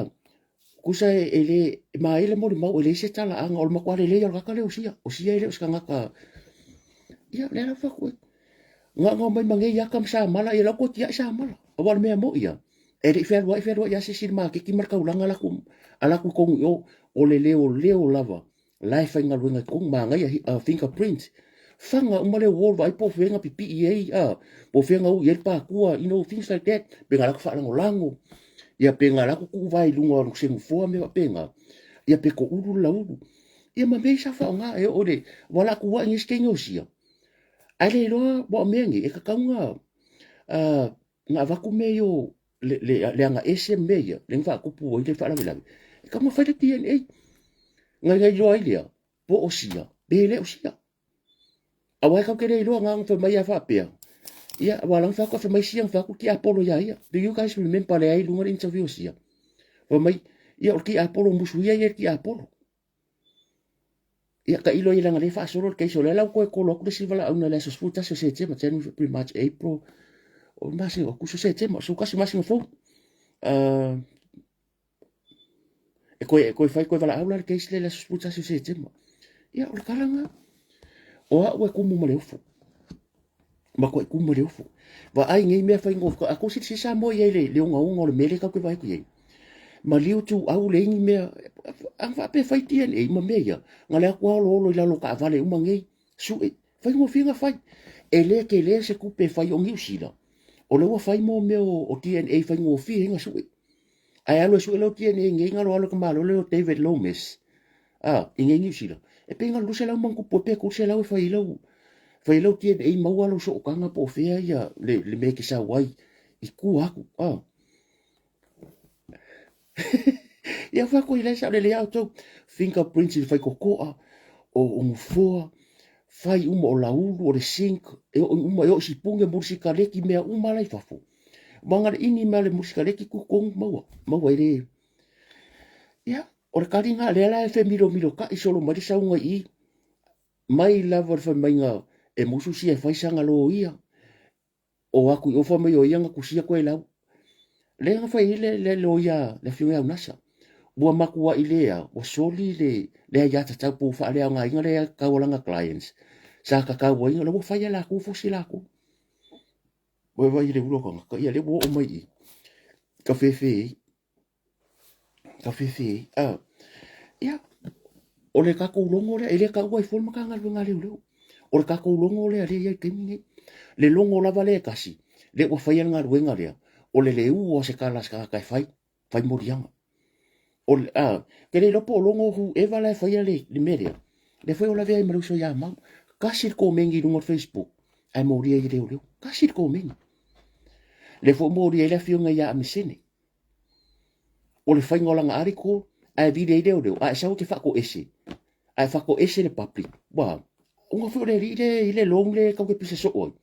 tusa e le, e maea le molimau, e leai se talaaga, o le matua lelei lava o le tagata lea o Sia. O Sia e le o se tagata, ia, lea la ua fai atu ai. Na ona omai ma nei ata ma samala, ia la ua toe tiai samala. Aua o le mea moni lava, e le i fealuai fealuai lava se isi i le maketi ma le taulaga la atu, ala atu i totonu i o, o le leoleo lava la e faigaluega i totonu, manaia fingerprint. Faga uma le wall, vaai po o fea na pipii ai, a, po o fea na ui ai le patua, you know, things like that. Pe na latou faalagolago, ia pe na latou tuuvae i luga o se nofoa, mea faapena, ia pe toulu le laulu. Ia ma mea ia sa faaaoga e oo i le, ua latou ai nisi teine o sia. Ae le iloa, aua o mea nei, e tatau ona, na avatu mea ia o le, le, le aga ese ma mea ia, lea na faatupu ai le faalavelave, e tatau ona fai le DNA. Na na iloa ai lea, po o sia, pe le o sia. Aua e tatou te le iloa na ona fai mai lava faapea, ia, aua la na fai atu, fai mai sia na fai atu tiapolo ia ia. Do you guys remember lea i luga le interview a sia? Fai mai, ia o le tiapolo musu ia ia le tiapolo. Ia tailo ai leaga o lea e faasolo le case, o lea la ua toe kolo atu le isi valaauina i le aso 11 o Setema, January, February, March, April, o le masina, Aokuso, Setema, 11 masina fou. E toe, e toe fai, toe valaau la le case lea i le aso 11 o Setema. Ia, o le tala lena. O au e kumu ma le ofo. Matuai kumu ma le ofo. Vaai nei mea faigofie, a kou silasila Samoa i ai le, le ogaoga o le mea lea tatou te vaai atu i ai. Maliu ituau leai ni mea, a faapea fai DNA ma mea ia, na le atu oloolo i lalo o taavale uma nei, sue, faigofie na fai. E le tele se tupe e fai o Niu Sila, o lea ua fai mo mea o DNA faigofie ai na sue. Ae alu e sue lau DNA nei na alo e ka malo lea o David Lomas, a, i nei Niu Sila, e pei na 200 ma ona tupu ai pe 300 e fai ai lau, fai ai lau DNA maua lou sootaga po o fea ia le, le mea e te sau ai i tua atu, a. Ia fai atu i lai saolele ia outou, fingerprints i le faitotoa, o, o nofoa, fai uma o laulu, o le sink, e oo uma, e oo i sipune, muli sikaleki, mea uma la i fafo. Maga le ini ma le muli sikaleki tutonu maua, maua e le. Ia, o le kaliga lea la e femilomilo kai solo mai le sauga i i, mai lava le faimaiga e musu sia e fai saga loia, o atu i o fai mai o ia na tusia koe lau. Lea na fai ai le, le loia le afioga ia Unasa. Ua matuai lea, ua soli le, le aiatatau po ua faaleaogaina le aiatatau a lana clients. Sa tatau ai, la ua fai e latou fosi latou. Ua vaai i le ulu o tagata, ia lea ua oo mai i i, ka fefe ai. Ka fefe ai. Ah, ia, o le tatou logo lea, e le taua ai fua le Matagaluega a Leoleo. O le tatou logo lea lea e i ai i le taimi lenei. Le logo lava lea e tasi, lea ua faia le galuega lea, o le le u o se kala a se tagata e fai, fai moliaga. O le, a, ke le iloa po o logo whoever la e faia le, le mea lea, lea foi o lavea ai ma le uso ia Mau. Kasi le komeni i luga o le Facebook, ae molia i leoleo. Kasi le komeni. Lea foi molia ai le afioga ia Amesene. O le faiga o lana article, ae vili ai leoleo, a e sau e te faatoese, ae faatoese le public. Ua, ona foi o le alii le i le long le tau te pisa soo ai.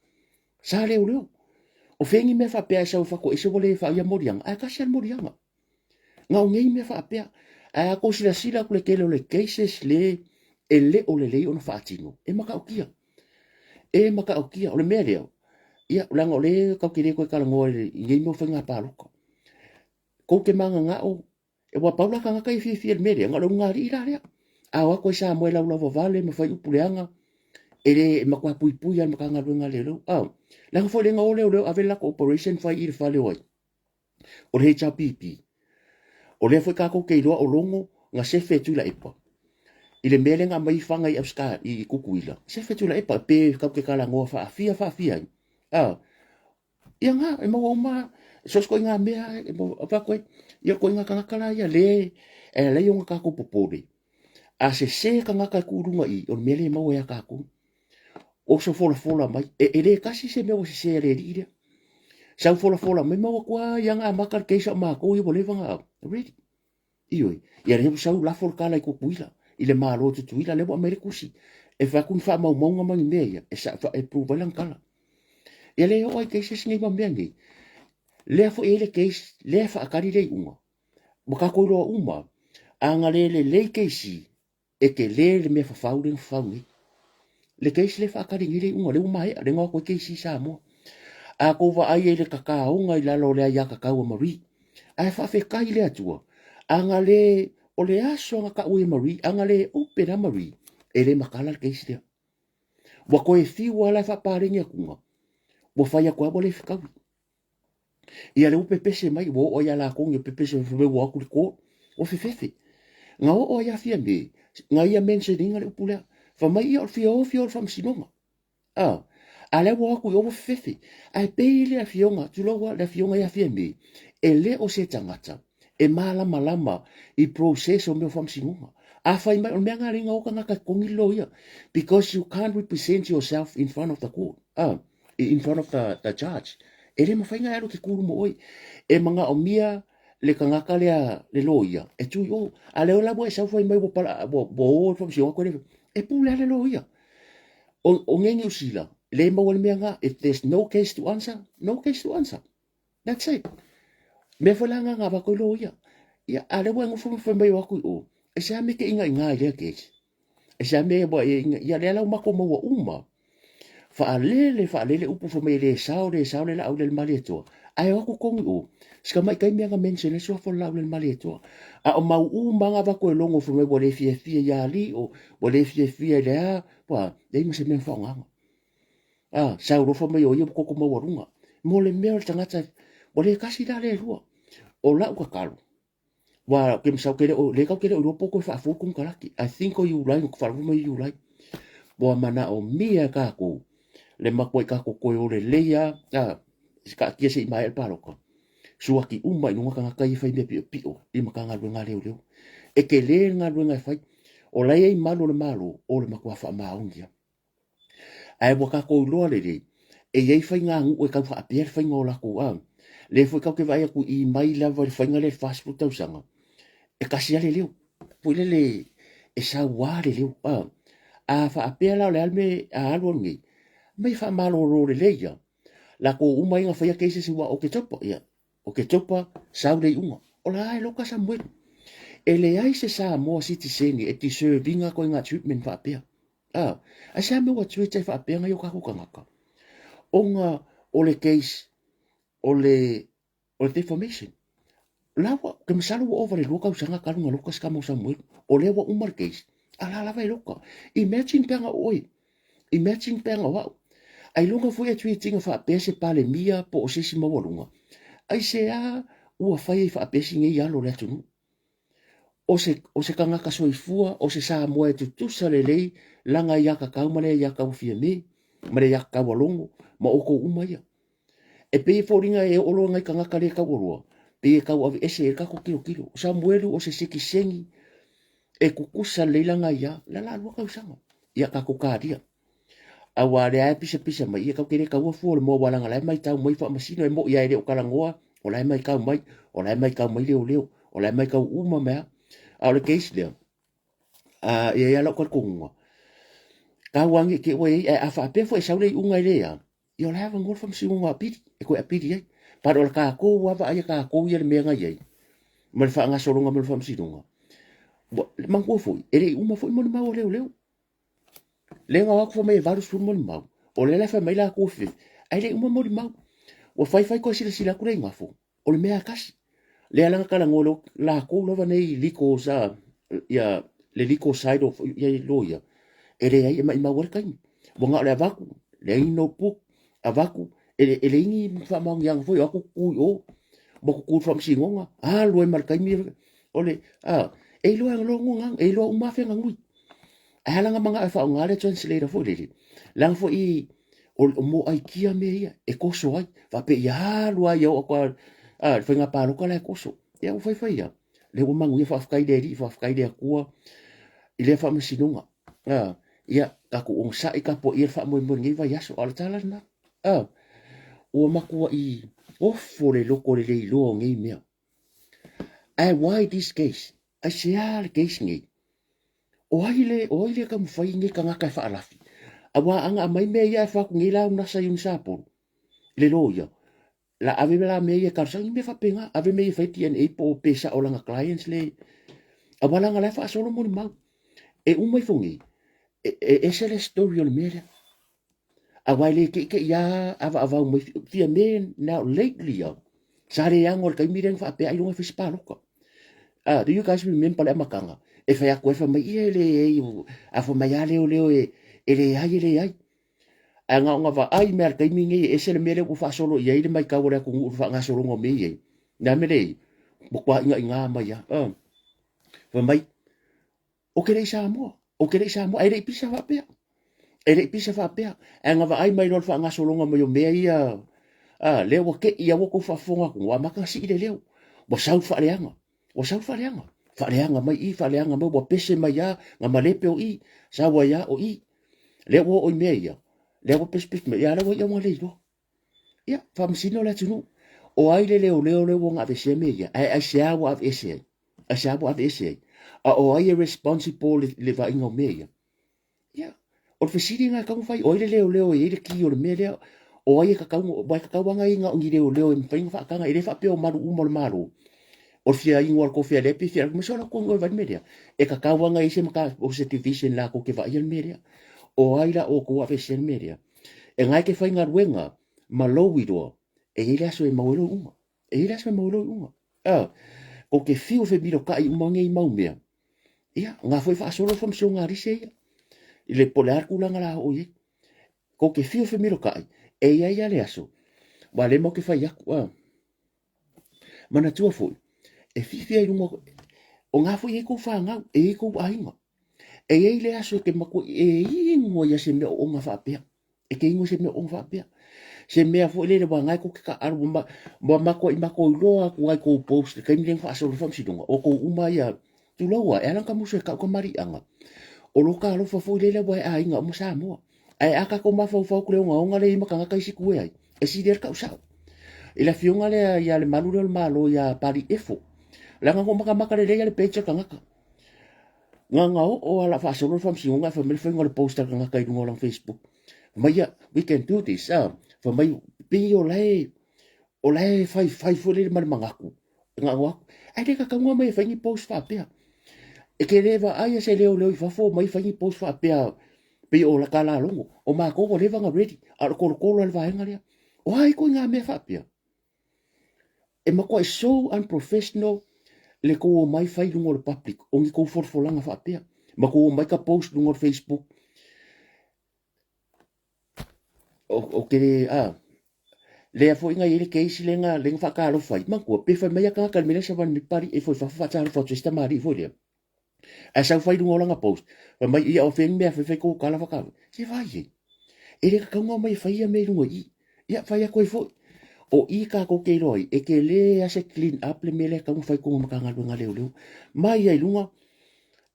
Sa leoleo. O fea ni mea faapea e sau e faatoese ua le faia moliaga, ae kasi lava le moliaga. Na o nei mea faapea. Ae a tou silasila atu le tele o le cases le e le o lelei ona faatino, e matautia. E matautia. O le mea lea, ia, leaga o lea tatou te le toe talanoa i nei mea o faiga palota. Tou te mananao, aua pau la tagata ia e fiafia i le mea lea, na o le ulugalii la lea. A o atu ai Samoa e laulauvavale ma fai upu leaga, e le e matua puipui lava le Matagaluega a Leoleo. A, leaga foi lea na o leoleo ave le latou operation fai i le fale o ai, o le HRPP. O lea foi tatou te iloa o Logo na sefe e Tuilaepa i le mea lea na aumai fana i Austar i Tutuila, sefe Tuilaepa pe tatou te talanoa faafia faafia ai. A, ia na, e maua uma so o se ituaiga mea e maua avatu ai. Ia o ituaiga tagata la ia le e alai ona tatou popole. A sese tagata e tuu i luga i i, o le mea lea e maua ia tatou. Oso folafola mai, e, e le tasi se mea ua sese a le alii lea. Sau folafola mai, mau atu lava ia na amata le case a o matou ia ua leva ona ready. Ioe, ia lea ua sau lafo le tala i Tutuila, i le Malo o Tutuila, lea ua aumai le tusi. E fai atu ni faamaumauga ma ni mea ia, e, sa, e prove ai lana tala. Ia lea e oo ai cases nei ma mea nei. Lea foi e i ai le case, lea e faatali le iuga. Ua tatou iloa uma, a na le lelei case, e tele le mea fafau lea na fafau nei. Le case lea e faatali nei le iuga, lea ua maea, lea na o atu ai case i Samoa. A tou vaai ai i le tataoga i lalo o le aiatatau a Marie, ae faafetai i le Atua, a na le, o le aso na tau ai e Marie, a na le open a Marie, e le matala le case lea. Ua toe fiu lava la e faapaleni atuga, ua fai atu lava ua le fetaui. Ia lea ua pepese mai, ua oo ia latou ni pepese mai fai ua o atu le court, ua fefefe. Na oo ai a Fiame, na ia mention ina le upu lea. Fai mai ia o le fia o fia o le faamasinoga. A, a lea ua o atu i o ua fefefe. Ae pei le afioga, tulou lava, le afioga ia Fiame, e le o se tagata e malamalama i process o mea o faamasinoga. A fai mai, o le mea lena lea na o tagata e totogi le loia, because you can't represent yourself in front of the court. A. in front of the, the judge. E le mawhai ngai alu te kuru mo oi. E manaomia le tagata lea le loia e tui o. A leo la ua e sau fai mai ua pala ua ua o le faamasinoga koe le e pule a le loia. O, o ngei Niu Sila, le maua le mea nga, if there's no case to answer, no case to answer. That's it. Mea foi la nga nga va koe loia. Ia, a lea ua e nofo ma fai mai o aku i o, e se a me ke inga inga i lea case. E se a mea ua e inga, ia lea la ua matou maua uma. Faalele, faalele upu fai mai e le sao, le sao le laau i le Malietoa. Ae o atu tonu i o, si tamaitai mea na mention ai suafa o le laau i le Malietoa. A o mau uma lava na avatu e Logo fai mai ua le fiafia ia Alii, ua le fiafia i le a, ua leai ma se mea na faaaogaina. A, sau loa fai mai o ia ua koko maualuga. Mo le mea o le tagata, ua le tasi la le lua. O lau tatalo, Wa ke masau ke le o le kau ke le o iloa po koe faafou konekarate. I think o Iulai no faalogo mai Iulai. Ua manaomia e kākou le matua i kākou koe o lelei a a kaatia se i maea le palota. Suaki uma i luga tagata ia fai mea piopio i Matagaluega a Leoleo. E tele le galuega e fai. O la e i ai malu o le Malo o le matua faamaoni lava. Ae ua tatou iloa lelei, e i ai faiganuu e tau faapea le faiga o latou a. Lea foi tatou te vaai atu i mai lava i le faiga lea i le 40 tausaga, e tasi lava le leo. Foi lele e saua le leo. A, a faapea la o le a le mea a alu alu nei, mai faamalolo lelei lava. Latou uma ia na faia cases aua o Oketopa, ia, Oketopa sau le iuga. O la e loka Samuelu. E leai se Samoa sitiseni e deserve ina koe ngā treatment faapea. A, aisea mea ua treat ai faapea nai o tatou tagata? Ona o le case o le o le defamation. La ua, ke masalo ua ova le lua tausaga talu na loka se tama o Samuelu. O lea ua uma le case, a la lava e loka. Imagine pe ana o oe. Imagine pe ana o au. Ailoga foi e treat ina faapea se Palemia po o se isi maualuga. Aisea ua fai ai faapea si nei alo o le atunuu? O se, o se tagata soifua, o se Samoa e tutusa lelei lana aiatatau ma le aiatatau a Fiame. ma le aiatatau a Logo ma outou uma ia. E pei e foliga e oo loa nai tagata le taualoa, pei e tau aveese ai le tatou tilotilo. O Samuelu o se sitiseni e tutusa lelei lana ia, la la lua tausaga. Ia tatou talia. Aua lea e pisapisa mai, ia tatou te le taua fua o le moa, aua leaga la e matau mai faamasino, e moni lava e le o talanoa, o la e matau mai, o la e matau mai leoleo, o la e matau uma mai lava. A o le case lea, e i ai lava lau talitonuga, tau lava ne i te i ua i ai, ae a faapea foi e sau le iuga e le a, ia o la e avanoa le faamasinoga apili e toe apili ai. But o le tatou lava vaai a tatou ia i le mea na i ai, ma le faagasologa mai o le faamasinoga, ua, manatua foi, e le i uma foi molimau a leoleo. Lea na o atu fai mai e 80 molimau, o lea la e fai mai latou e fefefe, ae le i uma molimau. Ua fai fai toe silasila atu le igafo, o le mea lava e tasi. Lea la na talanoa loa latou lava nei legal sa, ia, le legal side of ia loia, e leai e maimau ai le taimi. Ua na o le avatu, leai ni notebook, avatu, e, e leai ni faamaoniaga foi, o atu tutu i o, ua tutu i le faamasinoga, alu ai ma le taimi o le, a, e iloa e loa, e iloa uma lava feaga nui. Ae ala na manao e faaaoga le translator foi lele, leaga foi o mōʻai kia mea ia e toso ai, faapea ia alu lava ia oo atu a le faiga palota la e toso. Ia ua faifai lava, lea ua manuia, faafetai i le Alii, faafetai i le Atua i lea faamasinoga. A, ia tatou onosai tapuaia le faamoemoe i lenei vaiaso, a o le tala lena. A, ua matuai ofo le loto i le le iloa o nei mea. Ae why this case? Aisea le case nei? O ai le, o ai le taumafai nei tagata e faalafi? Aua a na aumai mea ia e fai atu nei la au nasa i Unisapolo, le loia, la ave la mea ia e talosaga, ni mea faapena, ave mea ia e fai DNA po o pe sao lana clients le, aua leaga la e faasolo molimau. E uma ifo nei, e, e ese le story o le mea lea. Aua e le teitei lava avaavau mai fia me now lately lava, sa le ano i le taimi lea na faapea ailoga e fai se palota. Ah, do you guys remember le amataga? E fai atu ai fai mai, ia e leai, a fai mai lava leoleo e, e leai, e leai. Ae na ona vaai mea i le taimi nei, e ese le mea lea ua faasolo i ai le matau a le atunuu i le faagasologa o mea ia i ai. O le a le mea lea e i ai? Ua matua inaina mai lava. Ah, fai mai, Ou te le i Samoa, ou te le i Samoa, ae le i pisa faapea. E le i pisa faapea. Ae na vaai mai loa le faagasologa mai o mea ia, a, lea ua te i a ua tou faafofoga atu, ua amata ona sii le leo. Ua sau le faaleaga, ua sau le faaleaga. Faaleaga mai i, faaleaga mai, ua pese mai lava, na malepe o i, sau ai lava o i. Lea ua oo i mea ia, lea ua pesepese mai, ia lea ua i'a ua le iloa. Ia, faamasino le atunuu. O ai le leoleo lea ua aveesea mea ia? Ae aisea ua aveese ai? Aisea ua aveese ai? A o ai e responsible i le vaaiga o mea ia? Ia, o le fesili lena e tatau ona fai, o ai le leoleo e i ai le ki o le mea lea? O ai e tatau, aua e tatau lava ona i ai na o ni leoleo e mafai ona faataga, e le faapea o malu uma o le Malo. O le fia inu o le tofi a lea pe fia alu, solo atu e vaai le mea lea. E tatau lava ona i ai se mata, o se division latou te vaaia le mea lea. O ai la outou aveesea le mea lea? E na e te faigaluega ma lou iloa, e i ai le aso e maua ai lou iuga. E i ai le aso e maua ai lou iuga. A, kou te fiu e femilotai uma nei mau mea, ia, na foi faasolo faamasinoga a lise ia, i le po o le a le tulaga la oo i ai. Kou te fiu e femilotai, e i ai lava le aso, aua o lea matou te fai atu, a, manatua foi, e fiafia i luga, o na foi e i ai kou fanau, e i ai kou aiga. E i ai le aso e te matua e inu ai ia se mea oona faapea. E te inu ai se mea oona faapea. Se mea foi lele ua ngai kou te taaalo ua ua matuai matou iloa atu ai kou post i le taimi lea na faasolo ai le faamasinoga, o tou uma ia, tulou lava, e ala ona tamusu e kau kamaliiaga, o lo ta alofa foi lele ua e aiga uma Samoa. Ae a tatou mafaufau atu i le ogaoga lea e i ai ma tagata isi tu e ai, e sili ai le tau sao. I le afioga lea ia Lemalu lea o le Malo ia Papaliiefo, leaga na ou matamata lelei lava i le page a le tagata. Na na oo lava la faasolo le faamasinoga ae fai mai le faiga o le post a le tagata i luga o lana Facebook. Fai mai ia, we can do this, ah. Fai mai, pei o la e, o la e faifai foi lele ma le manatu. Na o atu, ae le tatau ona omai e fai ni post faapea. E te le vaai se leoleo i fafo omai fai ni post faapea pei o ta lalogo. O matou ua leva ona ready, a o le tolotolo lava le vaega lea. O a ituaiga mea faapea? E matuai so unprofessional le tou omai fai i luga o le public o ni tou folafolaga faapea ma tou omai ka post i luga o le Facebook. O te le, a, lea foi na i ai le case lea na, lea na faatalofa ai. Manatua, pe fai mai a tagata i le mea lea savali mai Papalii e foi i fafo faatalofa atu ai si tamalii foi lea. Ae sau fai i luga o lana post, fai mai, ia o fea ni mea fai fai tou tala faatalofa. Se vai e. E le tatau ona omai e fai ia mea i luga i i. Ia, fai atu ai foi. O i tatou te iloa ai, e tele lava se clean up le mea lea e tatau ona fai i totonu o Matagaluega a Leoleo. Mai lava i luga,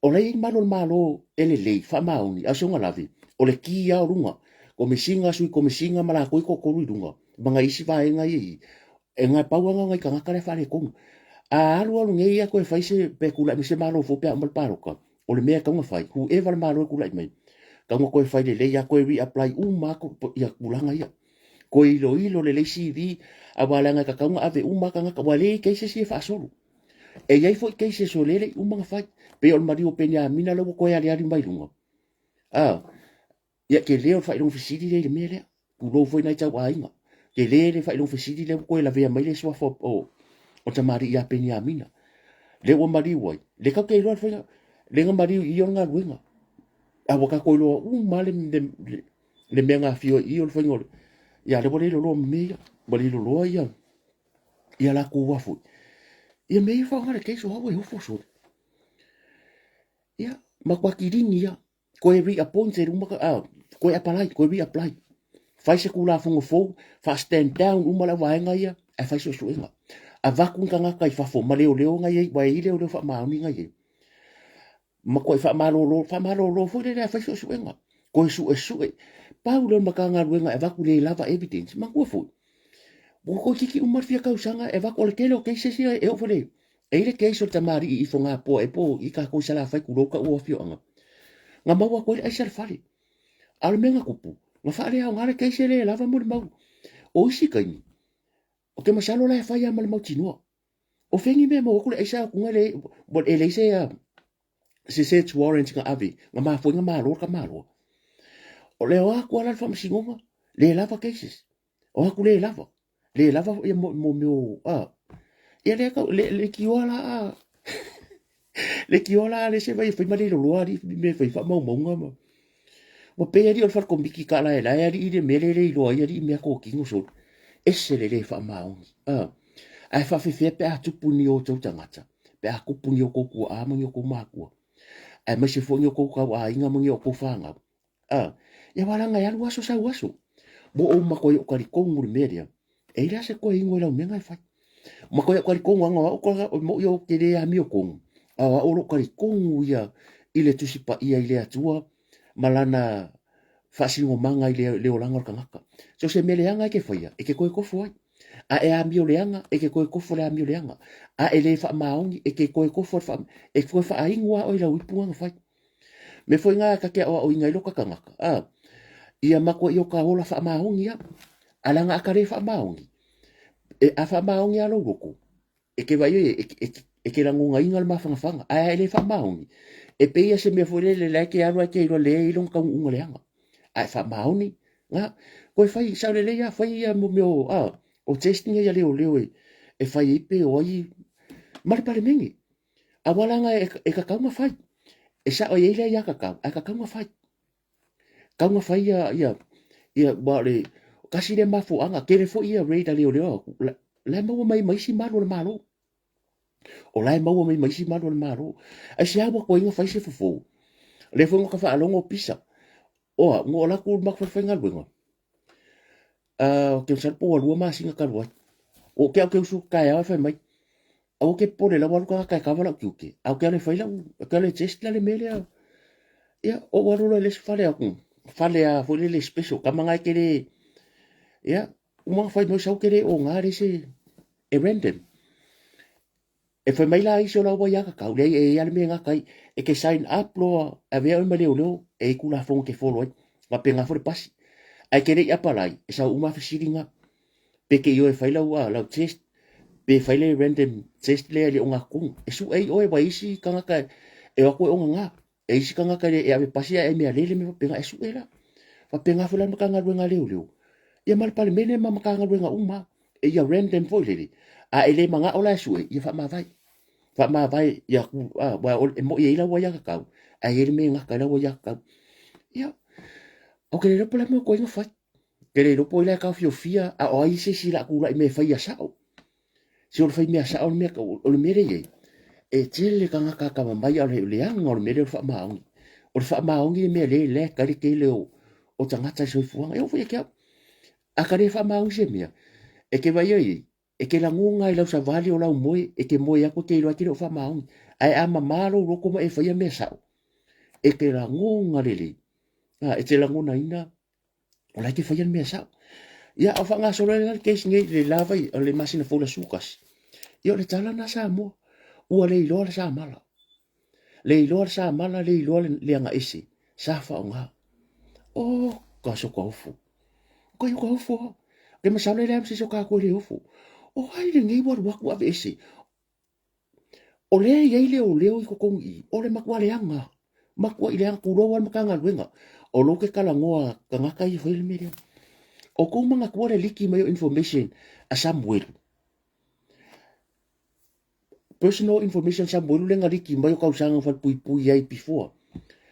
o la e i ai malu o le Malo e lelei, faamaoni, a o se ugalave, o le ki lava o luga, Komesina, Sui Komesina ma latou e toatolu i luga, ma nai isi vaega ia i i. E na pau lava na o nai tagata la e faaletonu. A alu alu nei ia toe fai se, pe tulai mai se Malo fou pe a uma le palota, o le mea e tatau ona fai, whoever le Malo e tulai mai, tatau ona toe fai lelei lava, toe re-apply uma lava ia tulaga ia. Toe iloilo lelei CV, aua leaga e tatau ona ave uma lava tagata, ua leai cases ia e faasolo. E i ai foi cases o lea e le i uma ona fai, pei o le maliu o Peniamina lea ua toe aliali mai luga. Ah, Ia tele o le faailoga fesili lea i le mea lea. Tulou foi nai tau aiga. Tele le faailoga fesili lea ua toe lavea mai le suafa o, o tamalii ia Peniamina. Lea ua maliu ai. Le tatou te iloa le faiga, le na maliu i i o le galuega. A ua tatou iloa uma le, le, le, le mea na afio i i o le faiga o le, ia lea ua le loloa ma mea ia. Ua le loloa ia, ia latou a foi. Ia mea ia faaaoga le case o au e ofo sole. Ia, matua kilini ia. Toe reappointed uma, ah, toe apply, toe reapply. Fai se Tulafono fou, faa-stand down uma le auvaega ia, ae fai suesuega. Avatu ni tagata i fafo ma leoleo na i ai, ua i ai leoleo faamaoni na i ai. Matuai faamalolo, faamalolo foi lele ae fai suesuega. Toe suesue. Pau lea o le Matagaluega e avatu le lava evidence. Manatua foi, ua toeitiiti uma le fia tausaga e avatu, o le tele o cases ia e oo foi le E i ai le case o le tamalii i Fogapoa e po i tatou i Salafai tulou ka ua afioaga. Na maua atu ai le aisa i le fale. A o le mea na tupu, na faaleaoga le case e le lava molimau. O isi taimi, ou te masalo la e fai lava ma le mautinoa. O fea ni mea e maua atu le aisa atuga le, e leai se, se search warrant na ave, na mafua ai na malo le tamaloa. O le o atu lava la i le faamasinoga, le lava cases. O atu le lava. Le lava ia mo, mo mea o, a. Ia le tau, le, le tioa la a. Le tioa la a le se vai e fai ma le loloa ali me fai faamaumauga ma. Ua pei alii o le fale komiti ka lae lae alii le mea le le iloa ai alii mea totino solo. Ese le le faamaoni. A. Ae faafefea pe a tupu ni o outou tagata, pe a tupu ni o outou tuaa ma ni o outou matua, aemaise foi ni o outou tauaiga ma ni o outou fanau. A, ia aua leaga e alu aso sau aso. Ua ou matua ou talitonu i le mea lea, e i ai la se toe inu e laumega e fai. Matua ou talitonu lava o au ka, moʻi ou te le amio tonu, a o au o lou talitonu ia i le Tusi Paia i le Atua ma Lana faasinomaga i le, le olaga o le tagata. So se mea leaga e te faia, e te toe tofo ai. A e amio leaga, e te toe tofo le amio leaga. A e le faamaoni, e te toe tofo le faa, e toe faainu lava oe i lau ipu na fai. Mea foi na ta te aoaoina ai lota tagata, a, ia matuai o ta ola faamaoni a. A leaga a ta le faamaoni, e, a faamaoni a lou loto, e te vaai e, e, e te lagonaina le mafanafana, ae a e le faamaoni, e pei ia se mea foi lele la e te alu ae te iloa le i lona taunuuga leaga. A e faamaoni, na, toe fai, sao lelei a, fai ia mo mea o, a, o test ia leoleo e, e fai ai pe o ai ma le Palemene. Aua leaga e, e tatau ona fai. E sao e i ai le aiatatau, ae tatau ona fai. Tatau ona fai ia, ia, ia, ua o le, tasi lea mafuaaga, tele foi ia raid a leoleo atu, la, la e maua mai ma isi malu o le Malo. O la e maua mai ma isi malu o le Malo. Aisea ua toe fai se fofo? O lea foi na ta faalogo pisa. Oa, ua o latou matou falefaigaluega. Uh, ke masalo po ua lua masina talu ai. O ke au ke usu taeao e fai mai. Aua ke popole la ua alu tagata e kava lau tiute. A ou te alu e fai lau, ou te alu e test la le mea lea. Ia, ou alu loa i le isi fale aku. Fale a foi lele special. Kama ngai ke le, ia, uma fai mai sau ke le o ngā le se, e random. E fai mai la isi o lau aiatatau, leai e i ai lava le mea e gata ai, e te sign up loa, avea oe ma leoleo, e i ai Tulafono e te follow ai, faapena foi le pasi. Ae te le i apalai, e sau uma lava fesili na, pe te i oe e fai lau, lau test, pe fai le random test lea e le o gatotonu. E sue ai oe, aua e i ai isi tagata e o atu e ogaga. E isi tagata e ave pasi ae mea lele mea faapena e sue la. Faapena foi la le Matagaluega a Leoleo, ia ma le Palemene ma Matagaluega uma e ia random foi lele. A e le manao la e sue, ia faamavae. Faamavae ia ku, a, wa, e moi ai lau aiatatau, ae i ai le mea e gata ai lau aiatatau. Ia, ou te le iloa po o le a le mea o toe na fai. Ke le iloa po o ai la e taofiofia, a o ai se isi o le a tulai mai e faia sao. Se o le fai mea sao le mea, o le mea lea e i ai, e tele tagata atamamai, a o le leaga o le mea lea o le faamaoni. O le faamaoni le mea lea e lack ai le tele o, o tagata i soifuaga. E oo foi ia te au. A ka le faamaoni se mea, e te vaai ai, e te lagoga i lau savali o lau moe, e te moe atu e te iloa e te le o faamaoni. Ae a mama lou loto ma e faia mea sao, e te lagoga lelei, a, e te lagonaina o la e te faia le mea sao. Ia, a o faagasolo ai la le case nei i le la vai, o le masina fou le aso 11. Ia, o le tala lena Samoa, ua le iloa le samala. Le iloa le samala, le iloa le agaese, sa faaaoga. Oh, ka so ka ofo. Ka yo ka ofo. Ke masalo e leai ma se isi o kākou e le ofo. O ai lenei ua alu atu aveese. O lea e i ai leoleo i totonu i i, o le matua leaga. Matuai leaga, tulou lava le Matagaluega. O lou ke talanoa tagata ia faia le mea lea. O tou manatua le liki mai o information a Samuelu. Personal information Samuelu le na liki mai o tausaga na falepuipui ai before.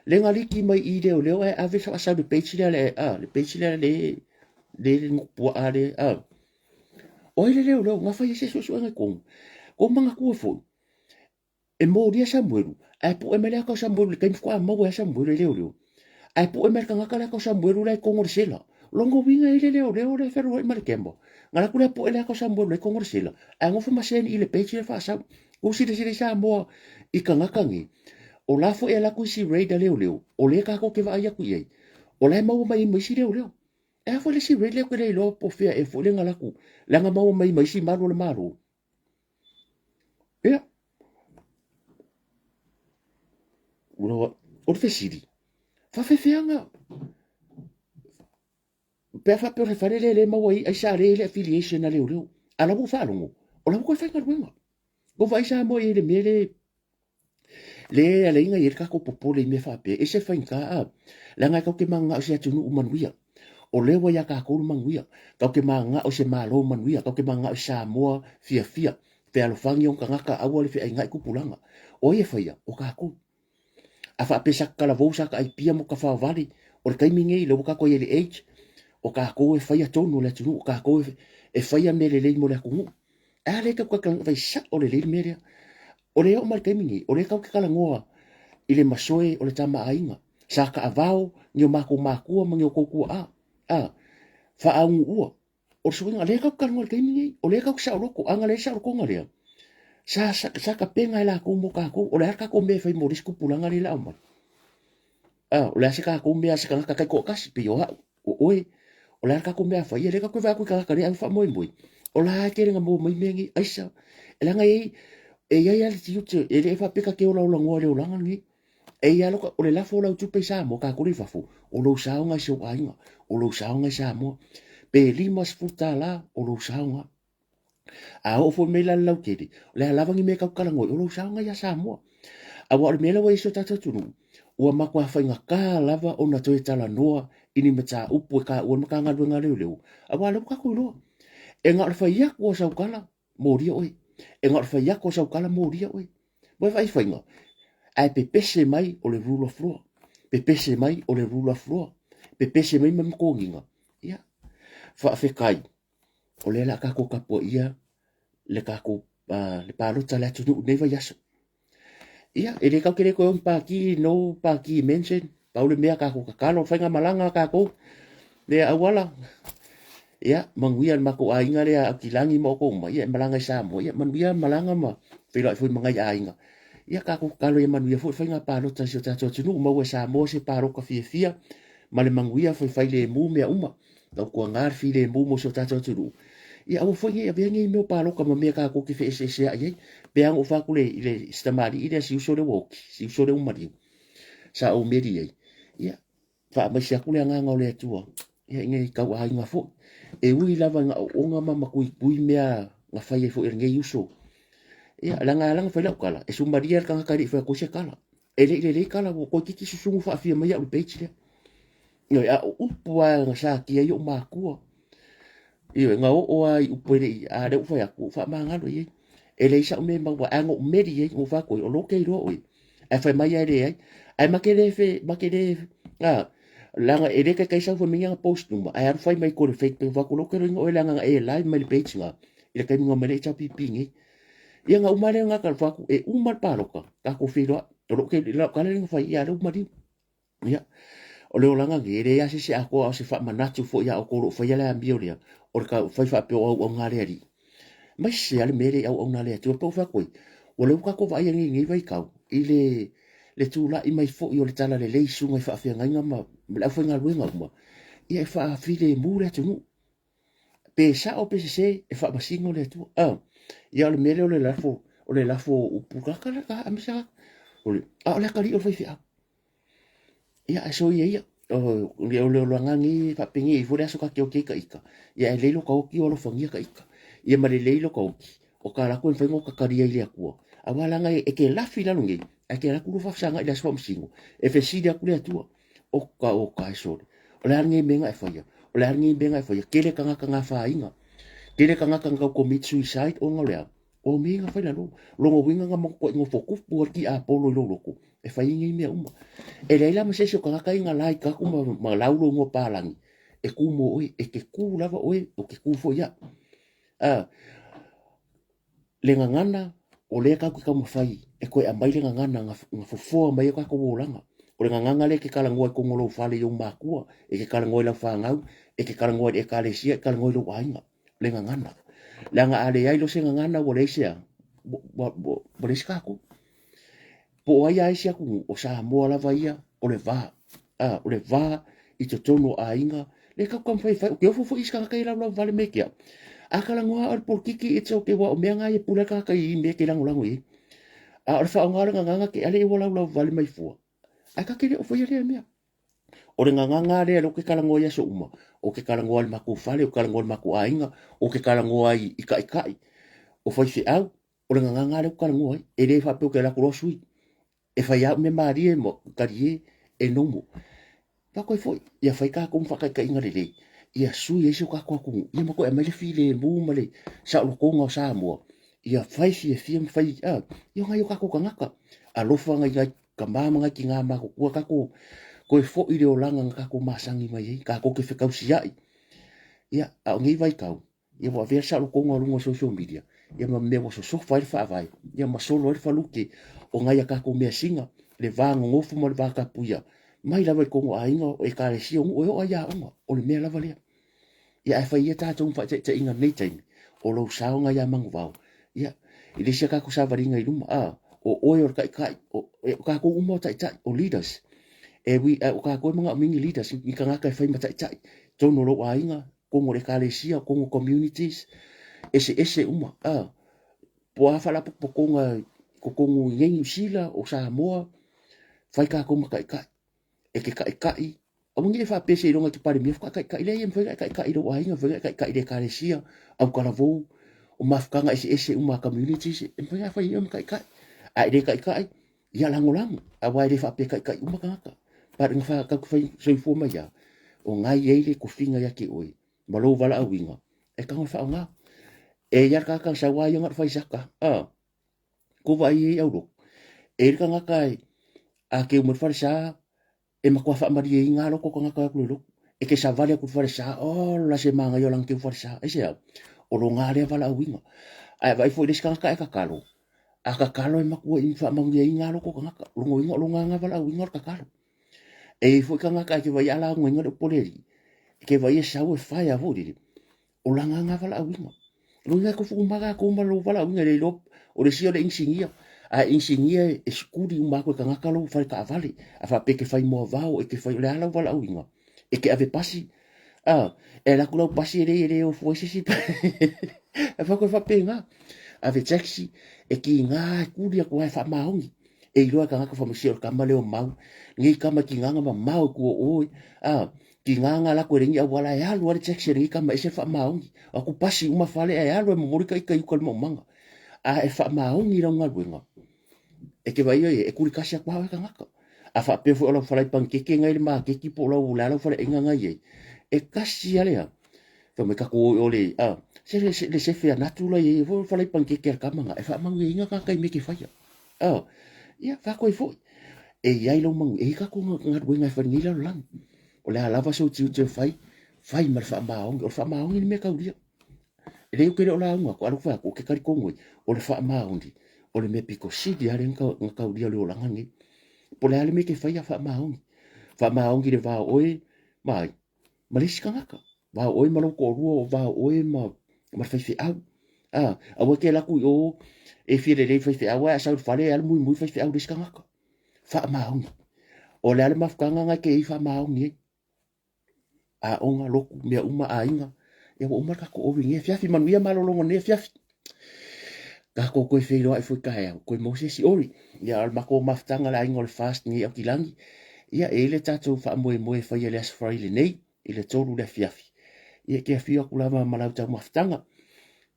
Le na liki mai i leoleo ae ave faasau le page lea le a le page lea le le le puaa le a. O ai le leoleo na fai ai se suesuega i totonu. Kou manatua foi e molia Samuelu ae pue mai le ata o Samuelu i le taimi faatoa maua ai Samuelu e leoleo. Ae pue mai le tagata le ata o Samuelu la i totonu o le sela. Lona uiga e i ai le leoleo lea e fealuai ma le kemo. Na alu atu lea pue le ata o Samuelu la i totonu o le sela, ae nofo ma seni i le page lea faasau. Ua silasila i Samoa i tagata nei, o la foi e alu atu isi raid a leoleo, o lea tatou te vaai atu i ai, o la e maua mai ai ma isi leoleo. E a foi le isi raid lea ou te le iloa po o fea ea foi lea na alu atu, leaga maua mai ma isi malu o le Malo. Ia, o le fesili, faafefeaga pe a faapea o le fale lea lea e maua ai aisa lea e i ai le affiliation a leoleo, a o la ua ou faalogo, o la ua toe faigaluega. Ua vaai Samoa i ai i le mea lea Le ala ai na i ai le tatou popole i mea faapea, ese faigata a, leaga e tatou te mananao i se atunuu manuia. O lea ua ia tatou le manuia. Tatou te mananao i se Malo manuia, tatou te mananao i Samoa fiafia, fealofani ona tagata, aua le feainai tupulaga. O ai e faia? O tatou. A faapea sa talavou sa taaipia mo tafaovale, o le taimi nei, lea ua tatou i ai i le age, o tatou e faia tonu o le atunuu, o tatou e faia mea lelei mo le atunuu. A lea tatou te fai sao lelei le mea lea. O lea oo mai le taimi nei, o lea tatou te talanoa i le masoe o le tama a aiga. Sa taavao ni o matou matua ma ni o tou tuaa, a, faaunuua. O le suiga, lea tatou te talanoa i le taimi nei, o lea tatou te saoloto. A na leai le saolotoga lea, sa, sa, sa tapena e latou mo tatou. O le a le tatou mea e fai mo le isi tupulaga lea o le a omai? A, o le a se tatou mea a se tagata taitoatasi, pei o au, o oe, o le a le tatou mea a fai? Ia lea tatou te vaai atu i tagata lea e ave faamoemoe, o la e tele na maua mai mea nei, aisa, e leaga e i ai, e i ai lava le tiute, e le faapea ta te olaola noa i le olaga lenei. E i ai lava, o le lafo o lau tupe i Samoa, tatou lea i fafo, o lou sao lena i si ou aiga, o lou sao lena i Samoa. Pe $50, o lou sao lena. A oo foi mai la le lautele, o le a lava ni mea e tau talanoa ai, o lou sao lena ia Samoa. Aua o le mea lea ua i ai si o tatou atunuu, ua matua faigata lava ona toe talanoa i ni mataupu e taua le Matagaluega a Leoleo, aua o lea ua tatou iloa, e na o le fai atu o sau tala, molia oe. E na o le fai atu o sau tala, molia oe. Ua vaai faiga, ae pepese mai o le rule of law, pepese mai o le rule of law, pepese mai ma matoniga. Ia, faafetai o lea o le a tatou tapuaia le tatou le palota a le atunuu i lenei vaiaso. Ia, e le tatou te le toe o i ni pati, no pati mention, pau le mea tatou tatalo, faigamalaga a tatou lea auala. Ia, manuia le matou aiga lea Aukilagi ma outou uma, ia e malaga i Samoa, ia manuia malaga ma feiloai foi ma nai aiga. Ia tatou tatalo ia manuia foi le faiga palota a si o tatou atunuu, maua e Samoa se palota fiafia ma le manuia, faifai lemu mea uma. Tautuana le filemu mo si o tatou atunuu. Ia aua foi nei avea nei mea o palota ma mea tatou te feeseeseai ai. Pe a ona ou fai atu i le si tamalii lea, si uso lea ua oti, si uso lea ua maliu, sa ou meli ai. Ia, faamaise atu le agaga o le Atua, ia ina ia tauaiga foi. E ui lava ina oona ma matuitui mea na fai ai foi e lenei uso. Ia, leaga e ala ona fai lau tala, e sumalia le tagata e le i fai atu ai se tala. E le i lelei tala, ua toeitiiti susugu faafia mai au i le page lea. Ioe, a o upu lava na satia ai ou matua. Ioe, na oo lava i upu e le i, a lea ua fai atu, ua ou faamagalo i ai. E leai sau mea e maua, ae na ou meli i ai, na ou fai atu ai, o loo te iloa oe. Ae fai mai lava e leai. Ae ma te le fe, ma te le, a, leaga e le taitai sau fai mai ni ana post uma, ae alu fai mai i kona fake page, fai atu, o loo te iloa oe leaga na e live mai le page na, i le taimi na omai ai le HRPP nei. Ia na uma lea na fai atu, e uma le palota, tatou feiloai. O loo te, lau tala lea na fai, ia lea ua maliu. Ia. O le olaga nei, e leai lava se isi atoa a o se faamanatu foi ia outou o lo o faia le amio lea, o le fai faapea o auauna a le Alii. Aemaise lava le mea lea i auauna a le Atua. Pei ona ou fai atu ai, ua leva ona tatou vaaia nei i lenei vaitau i le le tulai mai foi o le talalelei i susuga i faafeagaiga ma le aufaigaluega uma, ia e faafilemu le atunuu. Pe sao pe sese, e faamasino le Atua. Ah, ia o le mea lea o le lafo, o le lafo o upu tagata la ta aemaise lava o le, a o le atalii o le faifeau. Ia ae soia ia, o le o le olaga nei faapenei ai foi le aso ta te oti ai ta ita, ia e lelei lo ta oti o alofagia ta ita. Ia ma lelei lo ta oti, o ta alu atu e mafai ona ota talia i le Atua. Aua leaga e te lafi i lalo nei, ae te alu atu lua faafesagai i le aso faamasino, e fesili atu le Atua, Oka oka e sole, o le a lenei mea na e faia? O le a lenei mea na e faia? Tele tagata na afaina, tele tagata na tau commit suicide ona o le a? O mea ia na fai lalo. Lona uiga na matuai nofo tupu lava le tiapolo i lou loto e fai ai nei mea uma. E leai la ma se isi o tagata ia na like atu ma, ma lau lou igoa palagi e ku mo oe, e te ku lava oe, ou te ku foi au. A, le gagana, o lea tatou te taumafai e toe aumai le gagana na, na fofoa mai ai o tatou olaga. O le gagana lea e te talanoa i totonu o lou fale i ou matua, e te talanoa i lau fanau, e te talanoa i le ekalesia, e talanoa i lou aiga. Le gagana. Leaga a leai loa se gagana ua leai se a? Ua, ua, ua leai se tatou. Po o ai a isi atunuu, o Samoa lava ia, o le va. A, o le va i totonu o aiga, le tatou taumafai e fai, ou te ofo foi i isi tagata ia e laulau vale me ke au. A talanoa lava o le polokiki, it's okay, aua o mea na e pule lava le tagata i mea e te lagolago i ai. A o le faaaoga o le gagana te ale ua laulau vale mai fua, ae ta te le o faia lea mea. O le gagana lea lea ou te talanoa i aso uma, ou te talanoa i le matou fale, ou te talanoa i le matou aiga, ou te talanoa i taitai, o faifeau, o le gagana lea ou te talanoa ai. E le faapea ou te alu atu loa sui. E fai lava au mea malie ma talie e nomo. Tatou ai foi, ia fai tatou ma faataitaiga lelei, ia sui ai si o tatou atunuu, ia ma toe aumai le filemu ma le saolotoga o Samoa, ia fai fiafia ma fai, a, ia nai o tatou tagata. Alofa nai nai tama ma nai tina matutua tatou toe foi i le olaga na tatou masani mai ai, tatou te fetausiai. Ia, a o nei vaitau, ia ua avea le saolotoga o luga o social media, ia ma mea ua sosofa ai le faavae, ia ma solo ai le falute o nai a tatou measina, le va nonofo ma le va tapuia, mai lava i totonu o aiga, o ekalesia, o nuu e oo lava i aoga, o le mea lava lea. Ia ae fai ia tatou ma faataitaiga i lenei taimi, o lou sao lena ia Manuvao. Ia, e le isi a tatou savaliga i luma, a, o oe o le taitai, o, o tatou uma o taitai, o leaders. E ui, o tatou e manaomia ni leaders, ni tagata e fai ma taitai, totonu o lou aiga, totonu o le ekalesia, totonu o communities, eseese uma, a, po o a faalapotopotoga i totonu i nei Niu Sila, o Samoa, fai tatou ma taitai. E te taitai, aua ne i e faapea seiloga e te Palemia faatoa taitai. Leai, e mafai ona e taitai i lou aiga, e mafai ona e taitai i le ekalesia, autalavou, o mafutaga eseese uma a communities, e mafai ona e fai ai oe ma taitai. A e le taitai, ia lagolago, aua e le faapea e taitai uma tagata. But na tatou te fai soifua mai lava, o na e i ai le tofiga ia te oe ma lou valaauina e tago e faaaoga. E i ai le tagata na sau lava ia na o le fai saka, a, ko vaai ai au lotu. E i ai le tagata e, a keu mai le falesa, e matua faamalieina lava loto tagata o atu i le lotu. E te savali atu i le falesa, ola se manaia o lana keu falesa. Aisea? O lona lea valaauina. Ae vaai foi i le isi tagata e tatalo, a tatalo e matua i faamanuiaina lava loto tagata. O lona uiga o lona lava valaauina o le tatalo. E i ai foi tagata e te vaai a laugaina le upu a le Alii, e te vaai e sau e fire foi lele, o lana lena valaauina. Lona e tofu uma tatou ma lou valaauina e le iloa o le isi o le inisinia, a e inisinia e sikuli uma atu e tagata lou fale taavale, a faapea e te fai moavao, e te fai, o le a lau valaauina? E te ave pasi, a, e alu atu lau pasi e le, e le ofo ai se isi e fai atu e faapena, ave taxi, e tiga e kuli atu lava e faamaoni. E iloa e tagata fai mai, se o le tama lea o Mau, lenei tama e tiga ona mamao i tua o oe, a, Tiga na alu atu e leai ni auala ae alu lava le taxi a lenei tama e ese le faamaoni. O atu pasi uma fale ae alu e momoli ta ita i uka i le maumaga. A e faamaoni i lau galuega, e te vaai ai e kuli kasi atu lava oe tagata. A faapea foi o lau falai panikeke na i le maketi po o lau, le a lau faleaiga na i ai, e kasi lava le a. Fai mai tatou o i o le, a, se le, le sefe a Natu la i ai foi o le falai panikeke a le tama na, e faamanuiaina tagata i mea e te faia. A, ia, fai atu ai foi, e i ai lau manuia, e i ai tatou galuega e fai i lenei lalolagi. O le a lava sou tiute e fai, fai ma le faamaoni. O le faamaoni le mea taulia. E le ou te le o lauga atu, a o lea ou te fai atu, ou te talitonu ai, o le faamaoni, o le mea pito sili lava lea na taulia o le olaga lenei. Po o le a le mea e te faia, faamaoni. Faamaoni le va o oe ma ai? Ma le isi tagata. Va o oe ma lou toalua, o va o oe ma, ma le faifeau. A, aua e te alu atu i o e fia lelei i le faifeau ae a sau i le fale e alu muimui le faifeau i le isi tagata. Faamaoni. O le a le mafutaga na e te i faamaoni ai? Aoga, lotu, mea uma, aiga. Ia ua uma le tatou ori i lenei afiafi. Manuia malologa o lenei afiafi. Tatou toe feiloai foi taeao, toe maua se isi ori. Ia o le matou mafutaga le aiga o le FAST nei Aukilagi. Ia e i ai le tatou faamoemoe e faia i le Aso Faraile nei i le 3 i le afiafi. Ia e te afio atu lava ma lau taumafataga.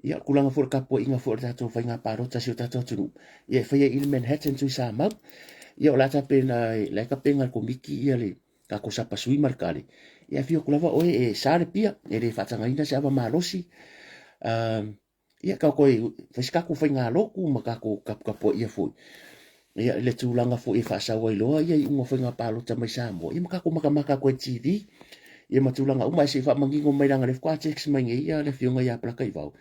Ia o le tulaga foi o le tapuaiga foi o le tatou faiga palota a si o tatou atunuu, ia e faia i le Manhattan Tuisamau. Ia o le a tapena, la e tapena e le komiti ia le tatou sapasui ma le kale. Ia afio atu lava oe e sa le pia, e le faatagaina se ava malosi. Ia tatou toe fai se tatou faigalotu ma tatou taputapuaia foi ia le tulaga foi e faasau ai loa ia iuga o faiga palota mai Samoa, ia ma tatou matamata atu ai i le TV ia ma tulaga uma. Ae se i faamanino mai leaga o lea faatoa text mai nei ia le afioga ia Polataivao.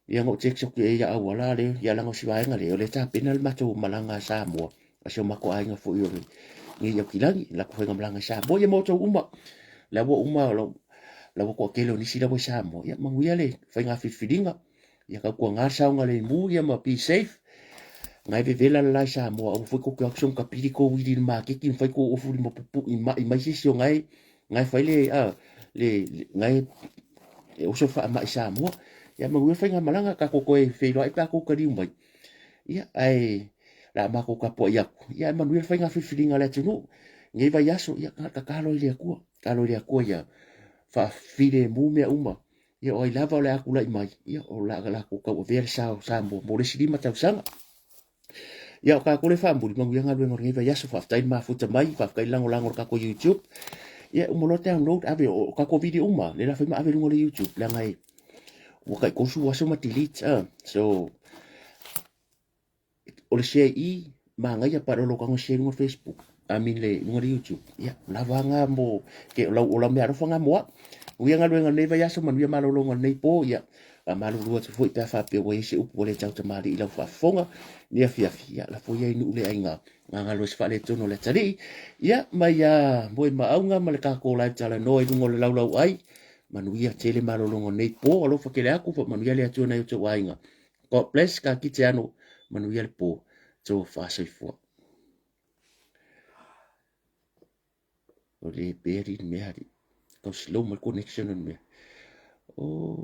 Ia na ou text atu i ai ia auala lea, ia leaga o si vaega lea, o lea e tapena le matou malaga a Samoa, a si o matou aiga foi o nei Aukilagi, le latou faigamalaga i Samoa. Ia ma outou uma, la ua uma, la ua toatele o nisi la ua i Samoa. Ia manuia le faiga filifiliga, ia tautuana le saogalemu, ia ma be safe. Na e vevela le la i Samoa, aua foi tou te o atu soona tapili tou uili i le maketi ma fai tou ofu lima pupuu mai mai se isi o na e na e fai le a le na e e oso le faamai i Samoa. Ia manuia le faigamalaga, tatou toe feiloai pe a tou taliu mai. Ia, ae la matou tapuai atu, ia ae manuia le faiga filifiliga a le atunuu. Nei vaiaso, ia tatalo i le Atua, tatalo i le Atua ia faafilemu mea uma. Ia o ai lava o le a tulai mai, ia o le a latou tauavea le sa o Samoa mo le isi 5 tausaga. Ia o tatou le faamuli, manuia galuega o lenei vaiaso, faafetai le mafuta mai, faafetai le lagolago i le tatou YouTube. Ia uma loa download, ave o tatou video uma, le la fai ma ave i luga o le YouTube, leaga e ua tai 30 aso ma delete ah. So o le share i manaia pa lo tago share luga Facebook I mean le luga le YouTube ia lava nga mo ke o lau o lau mea alofa nga moa uia galuega nei vaiaso manuia malologa nei po ia faamalulu atu foi pe a faapea ua i ai se upu ua le tautamalii i lau faafofoga ni afiafi ia lafo ia i nuu le aiga gagalo se faaletonu o le atalii ia mai a moe maauga ma le tatou live talanoa i luga o le laulau ai Manuia tele malologa nei po, alofa tele atu, faamanuia le Atua nai o outou aiga. God bless, ka kite ano, manuia le po, tou faasoifua. O le pea li mea li. Kau slow mai connection o le mea. Oh.